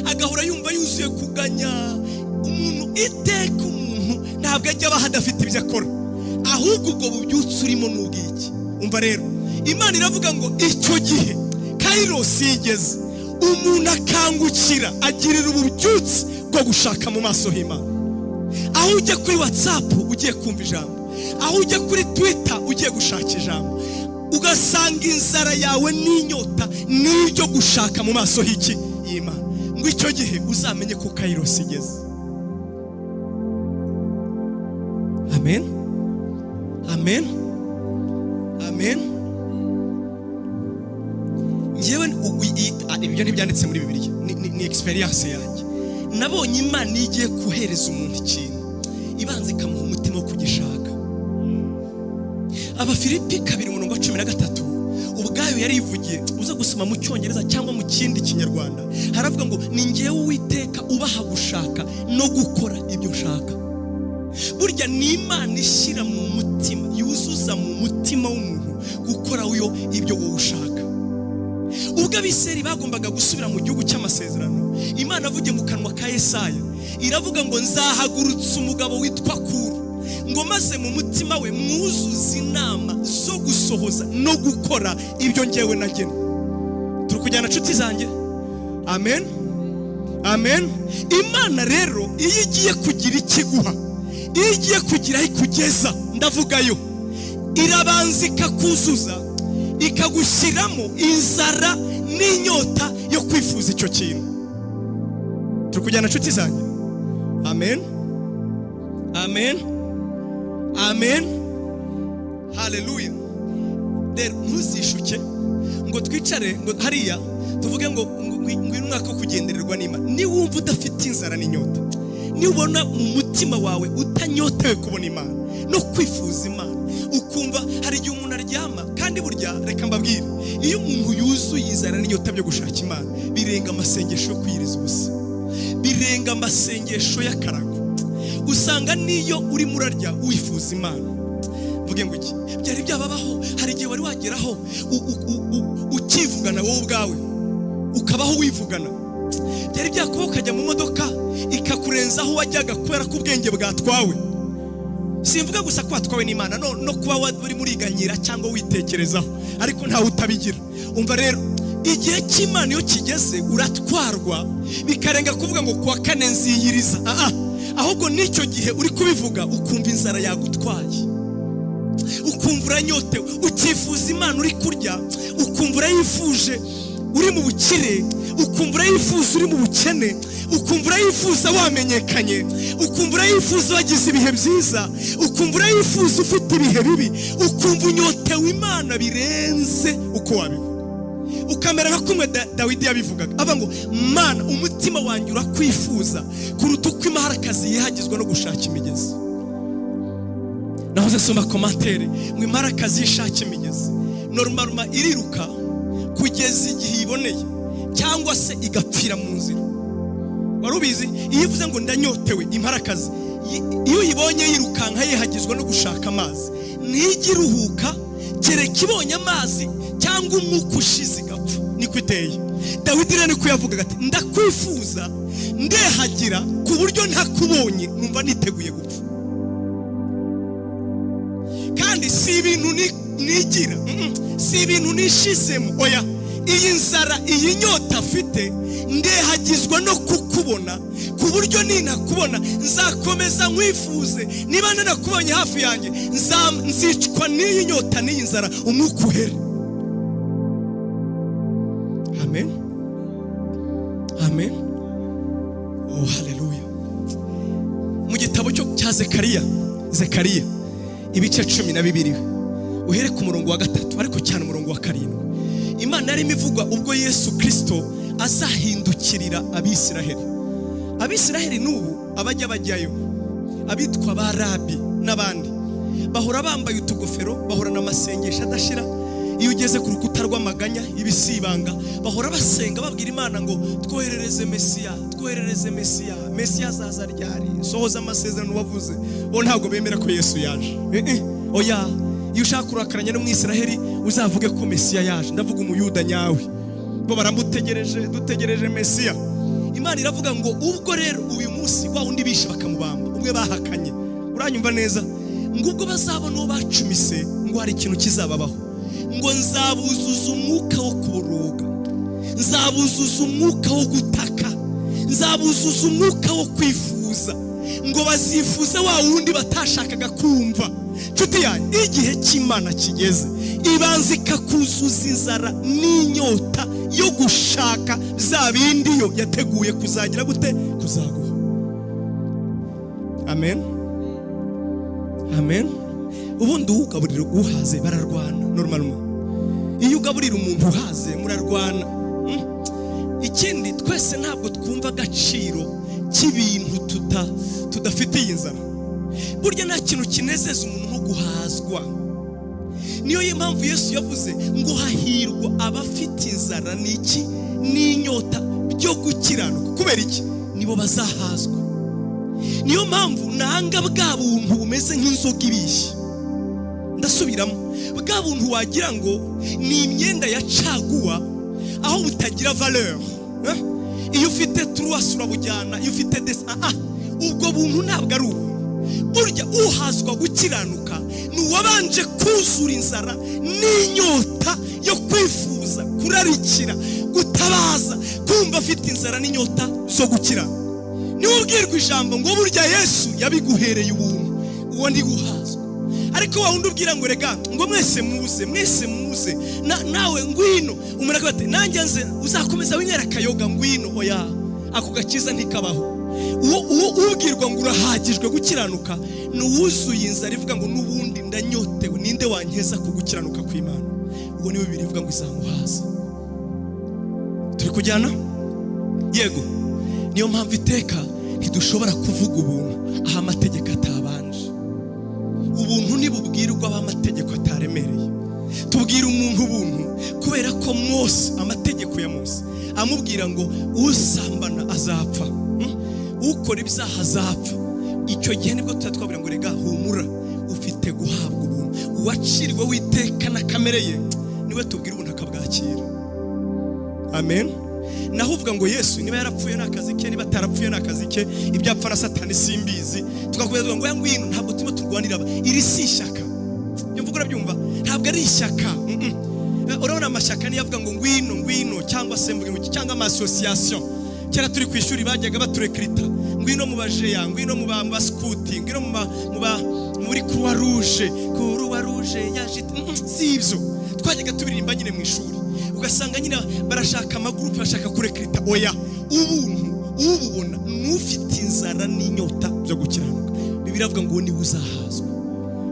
A: agahora yumva yuzuye kuganya. Umuntu iteka, umuntu ntabwo ajya abaho adafite ibyo akora. Ahubwo ubwo bubyutse urimo ni ubw'iki? Umva rero, Imana iravuga ngo icyo gihe kairos yigeze, umuntu akangukira, agirira ububyutse bwo gushaka mu maso h'Imana. Aho ujya kuri WhatsApp ugiye kumva ijambo, aho ujya kuri Twitter ugiye gushaka ijambo, ugasanga inzara yawe n'inyota n'ibyo gushaka mu maso h'iki? Y'Imana. Ngo icyo gihe uzamenye ko kairos igeze. Amen, amen, amen. Ngewe ibyo ntibyanditse muri Bibiliya, ni experience yanjye. Nabonye Imana iyo igiye kohereza umuntu ikintu, ibanza ikamuha umutima wo kugishaka. Abafilipi 2 umurongo wa 13 ubwayo yarivugiye. Uza gusoma mu Cyongereza cyangwa mu kindi Kinyarwanda, haravuga ngo ni ngewe Uwiteka ubaha gushaka no gukora ibyo nshaka. Burya ni Imana ishyira mu mutima, yuzuza mu mutima w'umuntu gukora yo ibyo wowe ushaka. Ubwo Abisirayeli bagombaga gusubira mu gihugu cy'amasezerano, Imana avuge mu kanwa ka Yesaya iravuga ngo nzahagurutsa umugabo witwa Kuru, ngo maze mu mutima we mwuzuze inama zo gusohoza no gukora ibyo ngewe nagena. Turi kujyana, nshuti zanjye? Amen, amen. Imana rero iyo igiye kugira ikiguha, iyo igiye kugira aho ikugeza, ndavugayo, irabanza ikakuzuza, ikagushyiramo inzara n'inyota yo kwifuza icyo kintu. Turi kujyana, nshuti zanjye? Amen, amen, amen, haleluya. Rero ntuzishuke ngo twicare ngo hariya tuvuge ngo ngwino umwaka wo kugendererwa n'Imana. Niwumva udafite inzara n'inyota, Nibona mu mutima wawe utanyotewe kubona Imana no kwifuza Imana, ukumva hari igihe umuntu aryama. Kandi burya reka mbabwire, iyo umuntu yuzuye inzara n'inyota byo gushaka Imana, birenga amasengesho yo kwiyiriza ubusa, birenga amasengesho y'akarago. Usanga n'iyo urimo urarya wifuza Imana. Mvuge ngo iki? Byari byababaho? Hari igihe wari wageraho ukivugana wowe ubwawe, ukabaho wivugana? Byari byakuba ukajya mu modoka ikakurenza aho wajyaga kubera ko ubwenge bwatwawe? Simvuga gusa ko watwawe n'Imana, no kuba uri muriganyira cyangwa witekerezaho, ariko ntawe utabigira. Umva rero, igihe cy'Imana iyo kigeze uratwarwa, bikarenga kuvuga ngo kuwa kane nziyiriza. Ahubwo n'icyo gihe uri kubivuga ukumva inzara yagutwaye, ukumva uranyotewe, ukifuza Imana uri kurya, ukumva urayifuje uri mu bukire, ukumva urayifuza uri mu bukene, ukumva urayifuza wamenyekanye, ukumva urayifuza wagize ibihe byiza, ukumva urayifuza ufite ibihe bibi, ukumva unyotewe Imana birenze uko wabivuga, ukamera nka kumwe Dawidi yabivugaga, avuga ngo: "Mana, umutima wanjye urakwifuza kuruta uko imparakazi yihagizwa no gushaka imigezi." Nahoze nsoma commentaire ngo imparakazi ishaka imigezi, normalement iriruka kugeza igihe iboneye cyangwa se igapfira mu nzira. Wari ubizi? Iyo ivuze ngo ndanyotewe, imparakazi iyo uyibonye yirukanka yihagizwa no gushaka amazi, ntijya iruhuka kereka ibonye amazi cyangwa umwuka ushize igapfa. Niko iteye. Dawidi rero niko yavugaga ati: "Ndakwifuza, ndehagira ku buryo ntakubonye numva niteguye gupfa." Kandi si ibintu nigira, si ibintu nishizemo, oya. Iyi nzara, iyi nyota afite, ndehagizwa no kukubona ku buryo ninakubona nzakomeza nkwifuze. Niba nanakubonye hafi yanjye, nzicwa n'iyi nyota n'iyi nzara, umwuka uhere. Amen, amen. Oh, haleluya! Mu gitabo cyo cya Zekariya, Zekariya ibice 12, uhere ku murongo wa 3, ariko cyane umurongo wa 7, Imana yarimo ivugwa ubwo Yesu Kirisito azahindukirira Abisiraheli. Abisiraheli n'ubu abajya bajyayo, abitwa ba rabi n'abandi, bahora bambaye utugofero, bahorana amasengesho adashira. Iyo ugeze ku rukuta rw'amaganya, ibisibanga, bahora basenga babwira Imana ngo: "Twoherereze Mesiya, twoherereze Mesiya, Mesiya azaza ryari? Sohoza amasezerano wavuze." Bo ntabwo bemera ko Yesu yaje. Oya. Iyo ushaka kurakaranya n'Umwisiraheli, uzavuge ko Mesiya yaje. Ndavuga Umuyuda nyawe. Bo baramutegereje, dutegereje Mesiya. Imana iravuga ngo ubwo rero uyu munsi wa wundi bishe bakamubamba, umwe bahakanye, uranyumva neza, ngo ubwo bazabona uwo bacumise, ngo hari ikintu kizababaho, ngo nzabuzuza umwuka wo kuboroga, nzabuzuza umwuka wo gutaka, nzabuzuza umwuka wo kwifuza, ngo bazifuza wa wundi batashakaga kumva. Nshuti yanjye, igihe cy'Imana kigeze, ibanza ikakuzuza inzara n'inyota yo gushaka bya bindi yo yateguye kuzagira gute? Kuzaguha. Amen, amen. Ubundi ugaburira uhaze bararwana. Normalement iyo ugaburira umuntu uhaze murarwana. Ikindi, twese ntabwo twumva agaciro k'ibintu tudafitiye inzara. Burya nta kintu kinezeza umuntu nko guhazwa. Niyo mpamvu Yesu yavuze ngo hahirwa abafite inzara n'iki? N'inyota byo gukiranuka. Kubera iki? Nibo bazahazwa. Niyo mpamvu nanga bwa buntu bumeze nk'inzoga ibishye. Ndasubiramo, bwa buntu wagira ngo ni imyenda ya caguwa, aho butagira valeur. Eh? Iyo ufite turuwasi urabujyana, iyo ufite desi, ubwo buntu ntabwo ari ubuntu. Burya uhazwa gukiranuka ni uwabanje kuzura inzara n'inyota yo kwifuza, kurarikira, gutabaza, kumva afite inzara n'inyota zo gukiranuka. Niwe ubwirwa ijambo ngo burya Yesu yabiguhereye ubuntu. Uwo ndi guhazwa. Ariko wa wundi ubwira ngo rega, ngo mwese muze, mwese muze, nawe ngwino, umuntu akavuga ati: "Nanjye nze," uzakomeza winywera akayoga, ngwino. Oya, ako gakiza ntikabaho. Uwo ubwirwa ngo urahagijwe gukiranuka ni uwuzuye inzara ivuga ngo n'ubundi ndanyotewe, ninde wankeza ku gukiranuka kw'Imana? Uwo niwe Bibiliya ivuga ngo izamuhaza. Turi kujyana? Yego. Niyo mpamvu iteka Ntidushobora kuvuga ubuntu aho amategeko atabanje. Ubuntu ntibubwirwa aho amategeko ataremereye. Tubwira umuntu ubuntu kubera ko Mose, amategeko ya Mose amubwira ngo usambana azapfa, Ukora ibyaha azapfa. Icyo gihe nibwo tuba twabwira ngo rega humura, ufite guhabwa ubuntu. Uwaciriwe witeka na kamere ye niwe tubwira ubuntu akabwakira. Amen. Naho uvuga ngo Yesu niba yarapfuye ni akazi ke, niba atarapfuye ni akazi ke, ibyo apfa na Satani simbizi, tugakomeza ngo ngwino. Ntabwo turimo turwanira aba. Iri si ishyaka. Ibyo mvuga urabyumva? Ntabwo ari ishyaka. Urabona amashyaka niyo avuga ngo ngwino ngwino, cyangwa se mvuge ngo iki, cyangwa ama association. Kera turi ku ishuri bajyaga baturecruta, ngwino mu bajeya, ngwino mu basikuti, ngwino muri Croix Rouge, Croix Rouge yaje. Si ibyo twajyaga tubiririmba nyine mu ishuri, ugasanga nyine barashaka amagurupe, bashaka kurecruta. Oya, ubuntu ububona n'ufite inzara n'inyota byo gukiranuka. Bibiliya iravuga ngo niwe uzahazwa.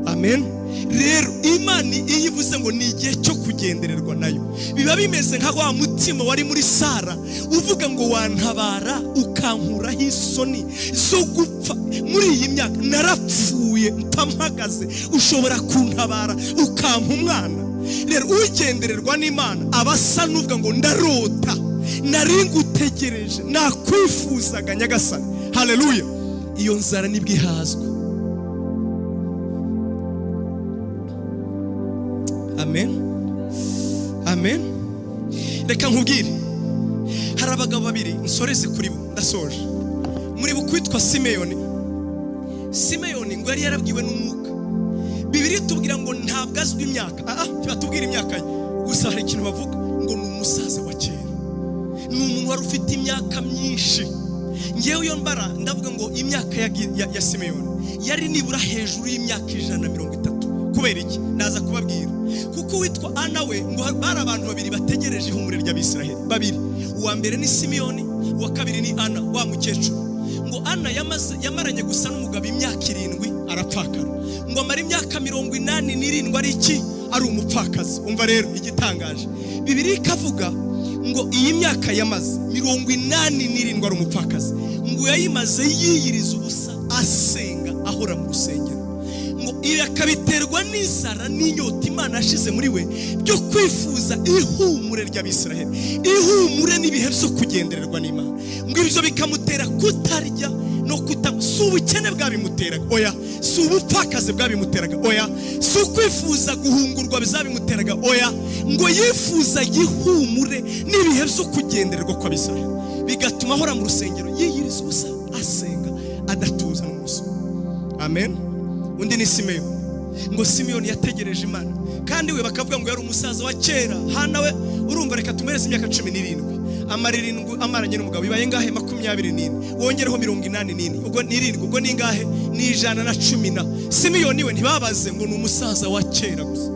A: Amen. Rero Imana iyo ivuze ngo ni igihe cyo kugendererwa nayo, biba bimeze nka wa mutima wari muri Sara uvuga ngo wantabara ukankuraho isoni zo gupfa muri iyi myaka, narapfuye mpamagaze, ushobora kuntabara ukampa umwana. Rero ugendererwa n'Imana aba asa n'uvuga ngo ndarota, nari ngutegereje, nakwifuzaga Nyagasani. Haleluya. Iyo nzara nibwo ihazwa. Amen, amen. Reka nkubwire, hari abagabo babiri nsoreze kuri bo, ndasoje. Muri bukwitwa Simeyoni. Simeyoni ngo yari yarabwiwe n'umwuka. Bibiliya itubwira ngo ntabwo azwi imyaka, ntibatubwira imyaka ye, gusa hari ikintu bavuga ngo ni umusaza wa kera, ni umuntu wari ufite imyaka myinshi. Ngewe iyo mbara ndavuga ngo imyaka ya Simeyoni yari nibura hejuru y'imyaka 130. Kubera iki? Naza kubabwira. Kuko uwitwa Ana we, ngo bari abantu babiri bategereje ihumure ry'Abisiraheli babiri. Uwa mbere ni Simiyoni, uwa kabiri ni Ana wa mukecuru. Ngo Ana yamaranye gusa n'umugabo imyaka 7 arapfakara, ngo amara imyaka 87 ari iki? Ari umupfakazi. Umva rero igitangaje, Bibiliya ikavuga ngo iyi myaka yamaze 87 ari umupfakazi, ngo yayimaze yiyiriza ubusa, asenga, ahora mu rusengero. Ngo ibi akabiterwa n'inzara n'inyota Imana yashize muri we byo kwifuza ihumure ry'Abisiraheli, ihumure n'ibihe byo kugendererwa n'Imana. Ngo ibyo bikamutera kutarya no kuta. Si ubukene bwabimuteraga, oya. Si ubupfakazi bwabimuteraga, oya. Si ukwifuza guhungurwa bizabimuteraga, oya. Ngo yifuza ihumure n'ibihe byo kugendererwa kw'Abisiraheli, bigatuma ahora mu rusengero yiyiriza ubusa, asenga, adatuza n'umunsi. Amen. Undi ni Simeyoni. Ngo Simeyoni yategereje Imana, kandi we bakavuga ngo yari umusaza wa kera. Hana we urumva, reka tumuhereze imyaka 17, amara 7 amaranye n'umugabo, bibaye ngahe? 24. Wongereho 84, ubwo ni 7, ubwo ni ngahe? Ni 110. Na Simeyoni we ntibabaze, ngo ni umusaza wa kera gusa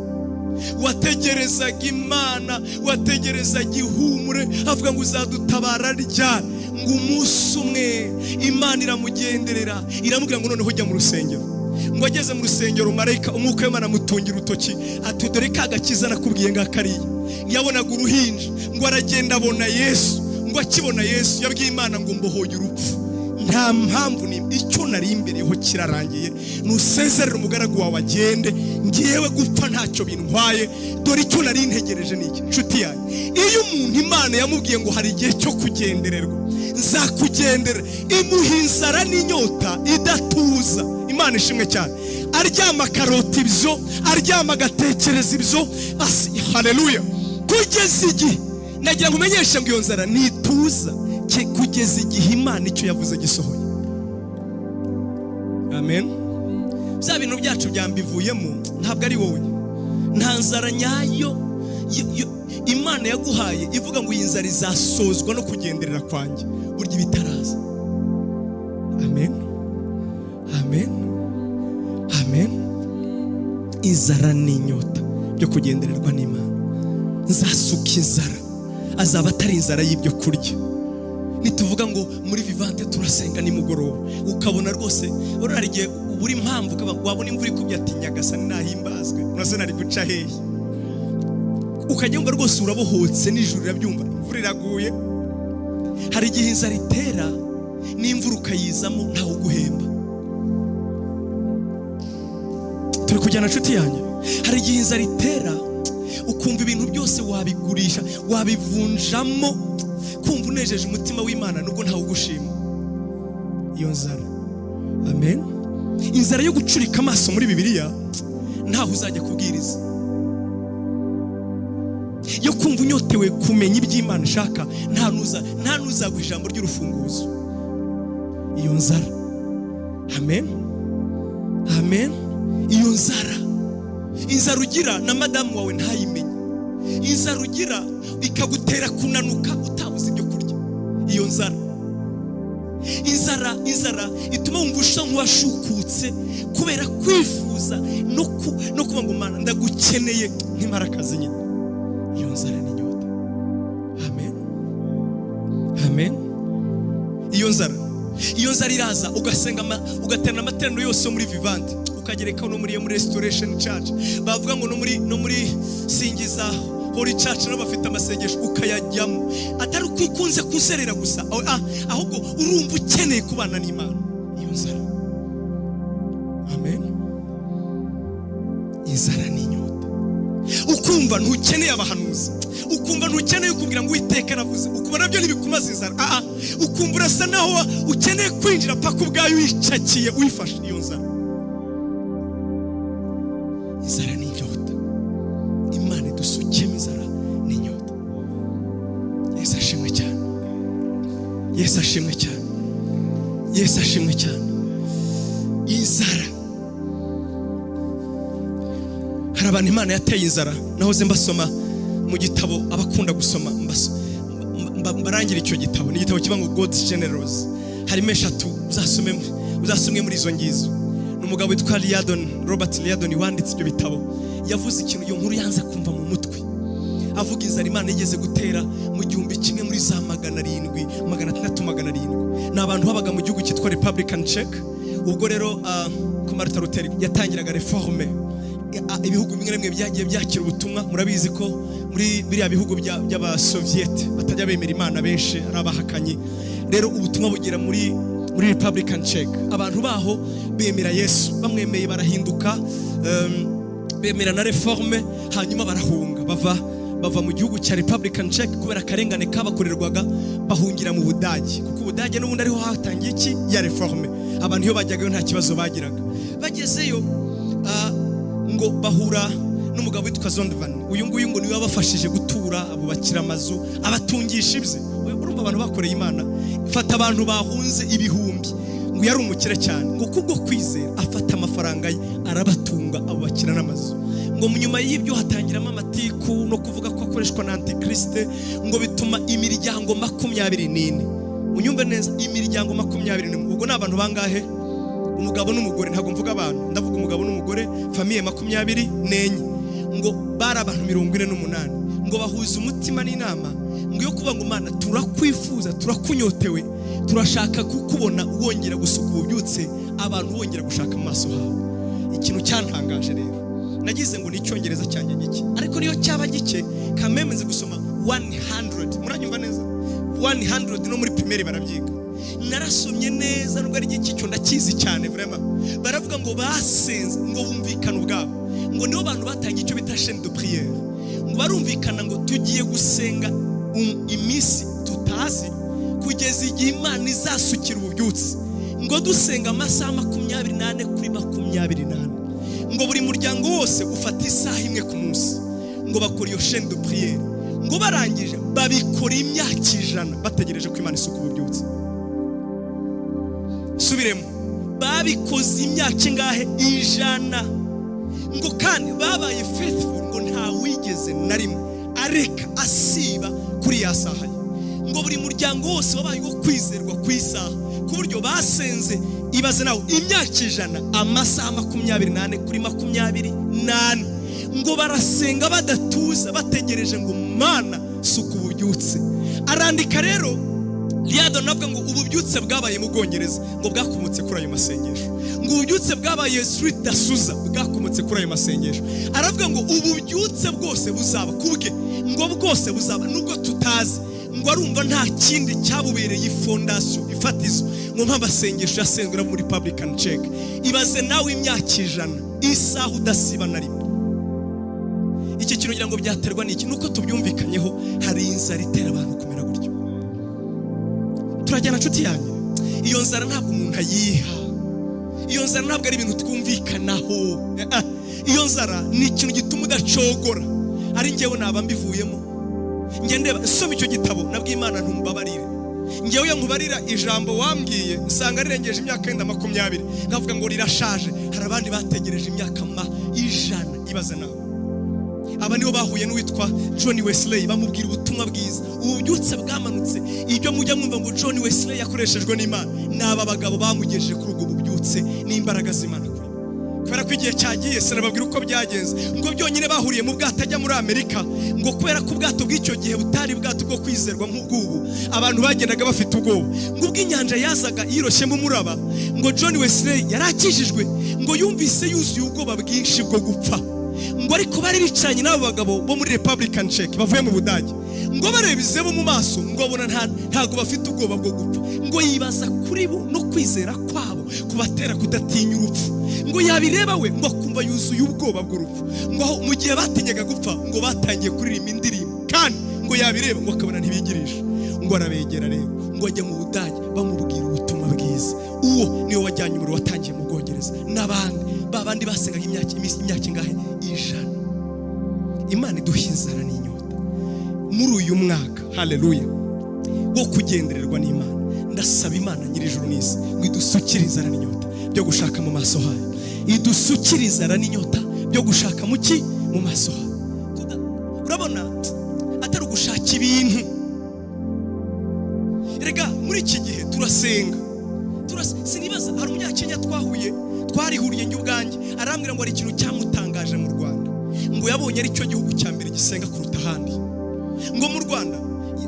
A: wategerezaga Imana, wategerezaga ihumure, avuga ngo uzadutabara ryari? Ngo umunsi umwe Imana iramugenderera, iramubwira ngo noneho ujya mu rusengero. Ngo ageze mu rusengero, marayika, umwuka w'Imana amutungira urutoki, ati dore ka gakiza nakubwiye ngakariya. Yabonaga uruhinja, ngo aragenda abona Yesu. Ngo akibona Yesu yabwiye Imana ngo mbohoye urupfu, nta mpamvu ni icyo nari imbereho kirarangiye, nusezerere umugaragu wawe agende, ngewe gupfa ntacyo bintwaye, dore icyo nari ntegereje ni iki. Nshuti yanjye, iyo umuntu Imana yamubwiye ngo hari igihe cyo kugendererwa, nzakugendera, imuha inzara n'inyota idatuza. Imana ishimwe cyane. Aryama akarota ibyo, aryama agatekereza ibyo. Haleluya. Kugeza igihe, nagira ngo umenyeshe ngo iyo nzara ntituza kugeza igihe Imana icyo yavuze gisohoye. Amen. Bya bintu byacu byambivuyemo, ntabwo ari wowe. Nta nzara nyayo Imana yaguhaye ivuga ngo iyi nzara izasozwa no kugenderera kwanjye, burya ibitaraza. Amen, amen, amen. Inzara n'inyota byo kugendererwa n'Imana. Nzasuka inzara, azaba atari inzara y'ibyo kurya. Nituvuga ngo muri Vivante turasenga nimugoroba, ukabona rwose urara igihe ubura impamvu, wabona imvura ikubye, ati Nyagasani nahimbazwe, urasa nari guca hehe? Ukajya wumva rwose urabohotse, nijoro urabyumva, imvura iraguye. Hari igihe inzara itera. N'imvura ukayizamo ntawe uguhemba. Turi kujyana, nshuti yanjye? Hari igihe inzara itera ukumva ibintu byose wabigurisha, wabivunjamo kumva unejeje umutima w'Imana nubwo ntawe ugushima. Iyo nzara, amen. Inzara yo gucurika amaso muri Bibiliya ntaho uzajya kubwiriza, yo kumva unyotewe kumenya iby'Imana ishaka, nta nuzaguha ijambo ry'urufunguzo. Iyo nzara, amen, amen. Iyo nzara, inzara ugira na madamu wawe ntayimenye, inzara ugira ikagutera kunanuka utabuze ibyo kurya. Iyo nzara, inzara, inzara ituma wumva usa nk'uwashukutse kubera kwifuza no kuba ngo: "Mana, ndagukeneye nkimara akazi nyine." Iyo nzara n'inyota, amen, amen. Iyo nzara, iyo nzara iraza ugasenga, ugaterana amateraniro yose yo muri Vivante, ukagerekaho no muri yo muri Restoration Church, bavuga ngo no muri Singiza Holy Church nabo bafite amasengesho, ukayajyamo atari uko ukunze kuzerera gusa, ahubwo urumva ukeneye kubana n'Imana. Iyo nzara, amen. Inzara n'inyota, ukumva ntukeneye abahanuzi, ukumva ntukeneye kubwira ngo "Uwiteka aravuze", ukumva nabyo ntibikumaze inzara. Ukumva urasa naho ukeneye kwinjira paka ubwayo wicakiye wifashe. Iyo nzara, inzara n'inyota, Imana idusukemo inzara n'inyota. Yesu ashimwe cyane, Yesu ashimwe cyane, Yesu ashimwe cyane. Inzara, hari abantu Imana yateye inzara. Nahoze mbasoma mu gitabo, abakunda gusoma mbarangira icyo gitabo. Ni igitabo kiba ngo God's Generals, harimo eshatu uzasome, uzasomwe muri izo ngizo. Ni umugabo witwa Liardon, Robert Liardon, wanditse ibyo bitabo. Yavuze ikintu, iyo nkuru yanze kumva mu mutwe. Avuga inzara Imana yigeze gutera mu gihumbi kimwe muri za magana arindwi, magana atandatu, magana arindwi. Ni abantu babaga mu gihugu cyitwa Republican Czech. Ubwo rero ko Martin Luther yatangiraga réforme, ibihugu bimwe na bimwe byagiye byakira ubutumwa. Murabizi ko muri biriya bihugu by'Abasoviyete batajya bemera Imana, benshi ari abahakanyi. Rero ubutumwa bugera muri Republican Czech, abantu baho bemera Yesu. Bamwemeye barahinduka, bemera na réforme, hanyuma barahunga, bava mu gihugu cya Republican Czech kubera akarengane kabakorerwaga, bahungira mu Budage, kuko Ubudage n'ubundi ariho hatangiye iki ya réforme. Abantu iyo bajyagayo nta kibazo bagiraga. Bagezeyo ngo bahura n'umugabo witwa Zondervan. Uyu nguyu ngo niwe wabafashije gutura, abubakira amazu, abatungisha ibye. Urumva abantu bakoreye Imana, fata abantu bahunze ibihumbi, ngo yari umukire cyane, ngo kubwo kwizera afata amafaranga ye arabatunga, abubakira n'amazu. Ngo nyuma y'ibyo hatangiramo amatiku no kuvuga ko akoreshwa na antikrisite, ngo bituma imiryango 24, unyumve neza, imiryango 21. Ubwo ni abantu bangahe? Umugabo n'umugore, ntabwo mvuga abantu, ndavuga umugabo n'umugore, famille 24. Ngo bari abantu 48, ngo bahuza umutima n'inama ngo yo kuvuga ngo: "Mana, turakwifuza, turakunyotewe, turashaka kukubona wongera gusuka ububyutse, abantu bongera gushaka mu maso hawe." Ikintu cyantangaje rero, nagize ngo ni Icyongereza cyanjye gike, ariko niyo cyaba gike kameme nzi gusoma 100. Muranyumva neza? 100 no muri primaire barabyiga. Narasomye neza nubwo ari gike, icyo ndakizi cyane vraiment. Baravuga ngo basenze, ngo bumvikane ubwabo, ngo nibo bantu batangiye icyo bita chaîne de prière. Ngo barumvikana ngo tugiye gusenga iminsi tutazi kugeza igihe Imana izasukira ububyutse, ngo dusenga amasaha 24 kuri 24, ngo buri muryango wose ufata isaha imwe ku munsi. Ngo bakora iyo chaîne de prière, ngo barangije babikora imyaka 100 bategereje ko Imana isuka ububyutse. Subiremo, babikoze imyaka ingahe? 100. Ngo kandi babaye faithful, ngo nta wigeze na rimwe areka asiba kuri ya saha ye. Ngo buri muryango wose wabaye uwo kwizerwa ku isaha, ku buryo basenze, ibaze nawe, imyaka 100, amasaha 24 kuri 24, ngo barasenga badatuza, bategereje ngo: "Mana, suka ububyutse." Arandika rero. Liardon avuga ngo ububyutse bwabaye mu Bwongereza ngo bwakomotse kuri ayo masengesho, ngo ububyutse bwabaye Street d'Azusa bwakomotse kuri ayo masengesho. Aravuga ngo ububyutse bwose buzaba kubwe, ngo bwose buzaba nubwo tutazi, ngo arumva nta kindi cyabubereye ifondation, ifatizo, ngo nk'amasengesho yasenzwe na muri Republican Church. Ibaze nawe imyaka 100, isaha udasiba na rimwe. Iki kintu ngira ngo byaterwa n'iki? Nuko tubyumvikanyeho, hari inzara itera abantu kumera gutyo. Turajyana, nshuti yanjye? Iyo nzara ntabwo umuntu ayiha, iyo nzara ntabwo ari ibintu twumvikanaho. Iyo nzara ni ikintu gituma udacogora. Ari njyewe naba mbivuyemo. Njye ndeba nsoma icyo gitabo, nabwo Imana ntumbabarire. Njyewe iyo nkubarira ijambo wambwiye, nsanga rirengeje imyaka yenda 20, nkavuga ngo rirashaje. Hari abandi bategereje imyaka 100. Ibaze nawe, aba nibo bahuye n'uwitwa John Wesley, bamubwira ubutumwa bwiza, ububyutse bwamanutse. Ibyo mujya mwumva ngo John Wesley yakoreshejwe n'Imana, ni aba bagabo bamugejeje kuri ubwo bubyutse n'imbaraga z'Imana kuri bo. Kubera ko igihe cyagiye, sinababwira uko byagenze. Ngo byonyine bahuriye mu bwato ajya muri Amerika, ngo kubera ko ubwato bw'icyo gihe butari ubwato bwo kwizerwa nk'ubw'ubu, abantu bagendaga bafite ubwoba. Ngo ubwo inyanja yazaga yiroshyemo umuraba, ngo John Wesley yari akijijwe, ngo yumvise yuzuye ubwoba bwinshi bwo gupfa. Ngo ariko bari bicaranye n'abo bagabo bo muri Republican Church bavuye mu Budage, ngo bareba izebo mu maso, ngo babona ntabwo bafite ubwoba bwo gupfa. Ngo yibaza kuri bo no kwizera kwabo kubatera kudatinya urupfu. Ngo yabireba we, ngo akumva yuzuye ubwoba bw'urupfu. Ngo aho mu gihe batinyaga gupfa, ngo batangiye kuririmba indirimbo, kandi ngo yabireba, ngo akabona ntibigirisha. Ngo arabegera rero, ngo ajya mu Budage, bamubwira ubutumwa bwiza. Uwo niwe wajyanye umuriro watangiye mu Bwongereza n'abandi, ba bandi basengaga imyaka ingahe? 100. Imana iduha inzara n'inyota muri uyu mwaka, haleluya, wo kugendererwa n'Imana. Ndasaba Imana nyir'ijuru n'isi ngo idusukire inzara n'inyota byo gushaka mu maso hayo, idusukire inzara n'inyota byo gushaka mu ki? Mu maso hayo. Urabona atari ugushaka ibintu. Erega muri iki gihe turasenga. Sinibaza, hari Umunyakenya twahuye, twarihuriye njye ubwanjye, arambwira ngo hari ikintu cyamutangaje mu Rwanda, ngo yabonye ari cyo gihugu cya mbere gisenga kuruta ahandi ngo mu Rwanda.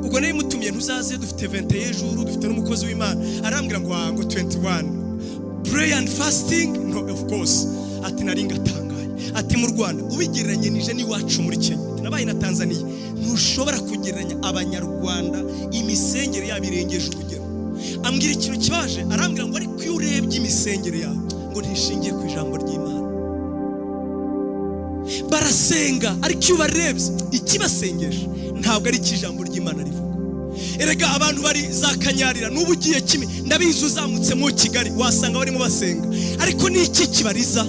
A: Ubwo nari mutumiye, ntuzaze, dufite 21 jours, dufite n'umukozi w'Imana. Arambwira ngo ah, ngo 21 prayer and fasting, no, of course. Ati nari ngatangaye, ati mu Rwanda ubigereranyije n'iwacu muri Kenya, ati nabaye na Tanzania, ntushobora kugereranya Abanyarwanda, imisengere yabo irengeje urugero. Ambwira ikintu kibaje, arambwira ngo ariko iyo urebye imisengere yabo, ngo ntishingiye ku ijambo ry'Imana. Barasenga, ariko iyo ubarebye ikibasengesha ntabwo ari icyo ijambo ry'Imana rivuga. Erega abantu bari za Kanyarira, n'ubu ugiye kimi, ndabizi, uzamutse mu Kigali wasanga barimo basenga, ariko ni iki kibariza?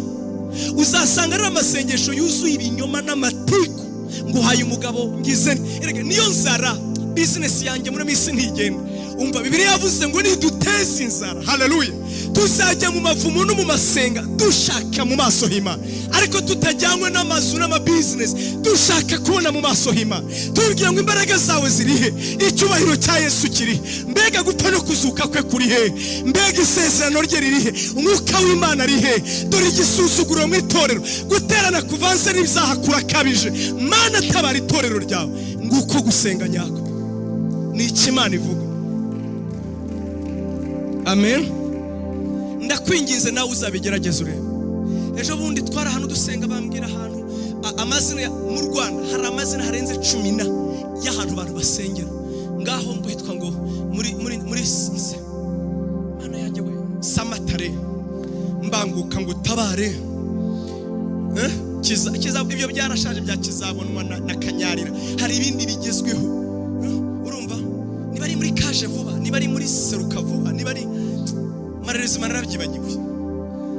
A: Uzasanga ari amasengesho yuzuye ibinyoma n'amatiku, ngo uhaye umugabo, ngize nte. Erega niyo nzara, bizinesi yanjye muri minsi ntigenda. Umva, Bibiliya yavuze ngo niduteze inzara, haleluya, tuzajya mu mavumo no mu masenga dushaka mu maso h'Imana, ariko tutajyanywe n'amazu n'amabizinesi, dushaka kubona mu maso h'Imana. Tubwira ngo imbaraga zawe ziri he? Icyubahiro cya Yesu kiri he? Mbega gupfa no kuzuka kwe kuri he? Mbega isezerano rye riri he? Umwuka w'Imana ari he? Dore igisuzuguro mu itorero, guterana kuvanze n'ibyaha kurakabije. Mana, tabara itorero ryawe. Nguko gusenga nyako. Ni iki Imana ivuga? Amen. Ndakwinginze, nawe uzabigerageza urebe. Ejo bundi twari ahantu dusenga, bambwira ahantu amazina mu Rwanda hari amazina harenze 10 na y'ahantu abantu basengera ngaho, ngo hitwa ngo muri Mana yanjye we, Samatare, mbanguka ngo utabare. Eh? Ibyo byarashaje bya Kizabonwa na Kanyarira, hari ibindi bigezweho. Eh? Urumva niba ari muri Kaje Vuba, niba ari muri Seruka Vuba, niba ari marerezima, narabyibagiwe.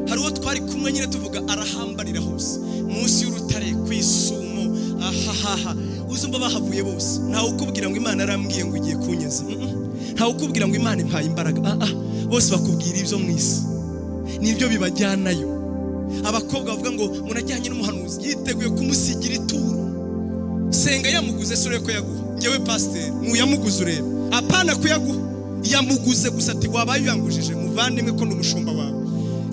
A: Hari uwo twari kumwe nyine tuvuga, arahambarira hose, munsi y'urutare, ku isumo, ahahaha, uzumva bahavuye bose. Ntawe ukubwira ngo Imana yarambwiye ngo igiye kunyeza. Ntawe ukubwira ngo Imana impaye imbaraga. Ah, ah. Bose bakubwira ibyo mu isi, nibyo bibajyanayo. Abakobwa bavuga ngo umuntu ajyanye n'umuhanuzi yiteguye kumusigira ituro. Senga yamuguze se, urebe ko yaguha. Ngewe pasiteri ntuyamuguze, urebe, apana kuyaguha, yamuguze gusa. Ati wabaye uyangujije, muvandimwe, ko ndi umushumba wawe.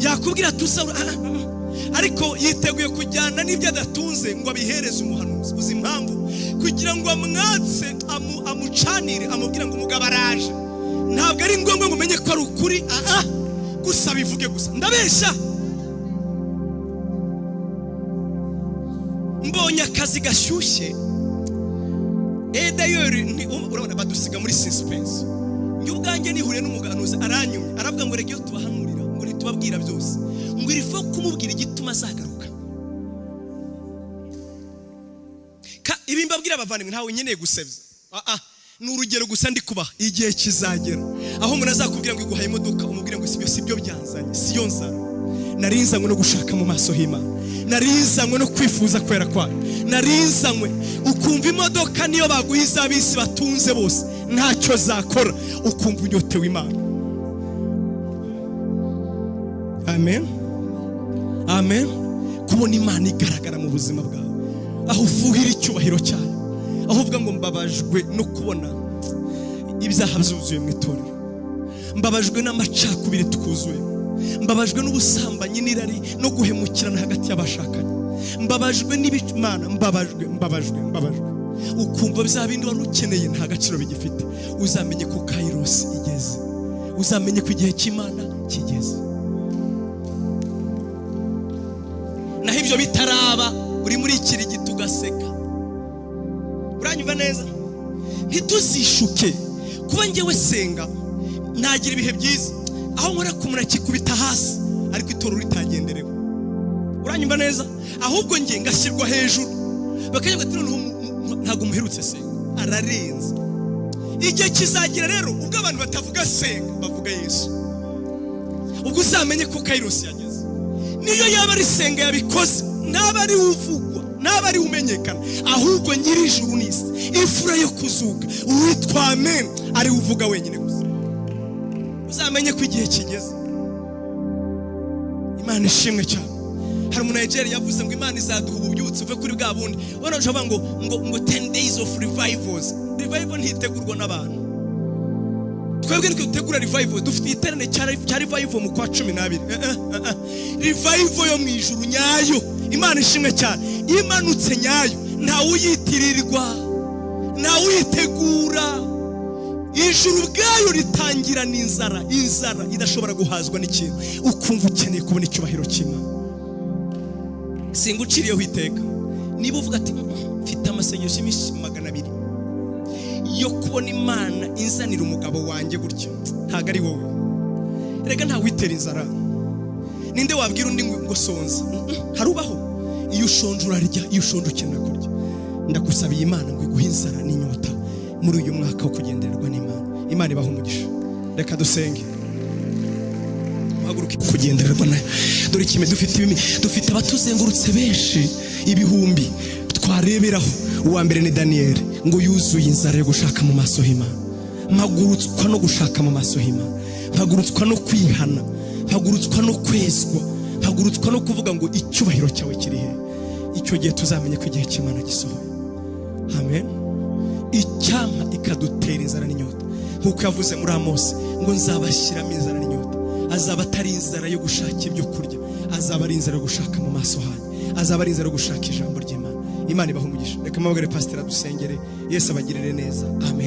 A: Yakubwira tusa, ah, ah, ah. Ariko yiteguye kujyana n'ibyo adatunze ngo abihereze umuhanuzi. Uzi impamvu? Kugira ngo amwatse, amucanire, amubwire ngo umugabo araje. Ntabwo ari ngombwa ngo umenye ko ari ukuri, aha gusa bivuge gusa. Ndabesha, mbonye akazi gashyushye. D'ailleurs urabona badusiga muri suspense. Njye ubwanjye nihuriye n'umuganuzi, aranyumye, aravuga ngo rege iyo tubahanurira ngo ntitubabwira byose, ngo irifo kumubwira igituma azagaruka. Ibi mbabwira abavandimwe, ntawe nkeneye gusebya, ni urugero gusa ndi kubaha. Igihe kizagera aho umuntu azakubwira ngo iguhaye imodoka, umubwire ngo sibyo, sibyo byanzanye, siyo nzara narinzanywe no gushaka mu maso h'Imana, narinzanywe no kwifuza kwera kwayo, narinzanywe. Ukumva imodoka niyo baguha iz'abisi batunze bose ntacyo zakora, ukumva unyotewe Imana. Amen, amen. Kubona Imana igaragara mu buzima bwawe, aho ufuhira icyubahiro cyayo, aho uvuga ngo mbabajwe no kubona ibyaha byuzuye mu itorero, mbabajwe n'amacakubiri twuzuye, mbabajwe n'ubusambanyi n'irari no guhemukirana hagati y'abashakanye, mbabajwe n'ibimana, mbabajwe, mbabajwe, mbabajwe. Ukumva bya bindi wari ukeneye nta gaciro bigifite. Uzamenye ko Kairos igeze, uzamenye ko igihe cy'Imana kigeze. Naho ibyo bitaraba, uri muri ikirigita ugaseka. Uranyumva neza? Ntituzishuke. Kuba njyewe senga nagira ibihe byiza, aho nkora ku muntu akikubita hasi, ariko itorero ritagenderewe. Uranyumva neza? Ahubwo njye ngashyirwa hejuru, bakavuga ati noneho ntabwo muherutse senga, ararenze. Igihe kizagira rero ubwo abantu batavuga senga, bavuga Yesu. Ubwo uzamenye ko Kairos yageze. Niyo yaba ari senga yabikoze, ntaba ari uvugwa, ntaba ari umenyekana, ahubwo nyir'ijuru n'isi, imfura yo kuzuka, uwitwa Amen, ari uvuga wenyine gusa. Uzamenye ko igihe kigeze. Imana ishimwe cyane. Hari umu Nigeria yavuze ngo Imana izaduha ububyutse uve kuri bwa bundi. Ubona ushobora ngo 10 days of revivals. Revival ntitegurwa n'abantu. Twebwe nitwe dutegura revival, dufite iterane cya revival mu kwa 12. Revival yo mu ijuru nyayo, Imana ishimwe cyane, imanutse nyayo, ntawuyitirirwa, ntawuyitegura. Ijuru ubwayo ritangira n'inzara, inzara idashobora guhazwa n'ikintu, ukumva ukeneye kubona icyubahiro cy'Imana. Singuciriyeho iteka. Niba uvuga ati mfite amasengesho y'iminsi 200 yo kubona Imana inzanira umugabo wanjye gutya, ntabwo ari wowe. Rega ntawitera inzara. Ninde wabwira undi ngo sonza? Harubaho. Iyo ushonje urarya, iyo ushonje ukenera kurya. Ndagusabiye Imana ngo iguhe inzara n'inyota muri uyu mwaka wo kugendererwa n'Imana. Imana ibahe umugisha. Reka dusenge. Muhaguruke kugendererwa nayo. Dore ikime dufite, dufite abatuzengurutse benshi ibihumbi twareberaho. Uwa mbere ni Daniel, ngo yuzuye inzara yo gushaka mu maso h'Imana. Mpagurutswa no gushaka mu maso h'Imana, mpagurutswa no kwihana, mpagurutswa no kwezwa, mpagurutswa no kuvuga ngo icyubahiro cyawe kiri he. Icyo gihe tuzamenye ko igihe cy'Imana gisohoye. Amen. Icyampa ikadutera inzara n'inyota, nk'uko yavuze muri Amosi ngo nzabashyiramo inzara n'inyota. Azaba atari inzara yo gushaka ibyo kurya, azaba ari inzara yo gushaka mu maso hanyu, azaba ari inzara yo gushaka ijambo ry'Imana. Imana ibahe umugisha. Reka mpamagare pasiteri adusengere. Yesu abagirire neza. Amen.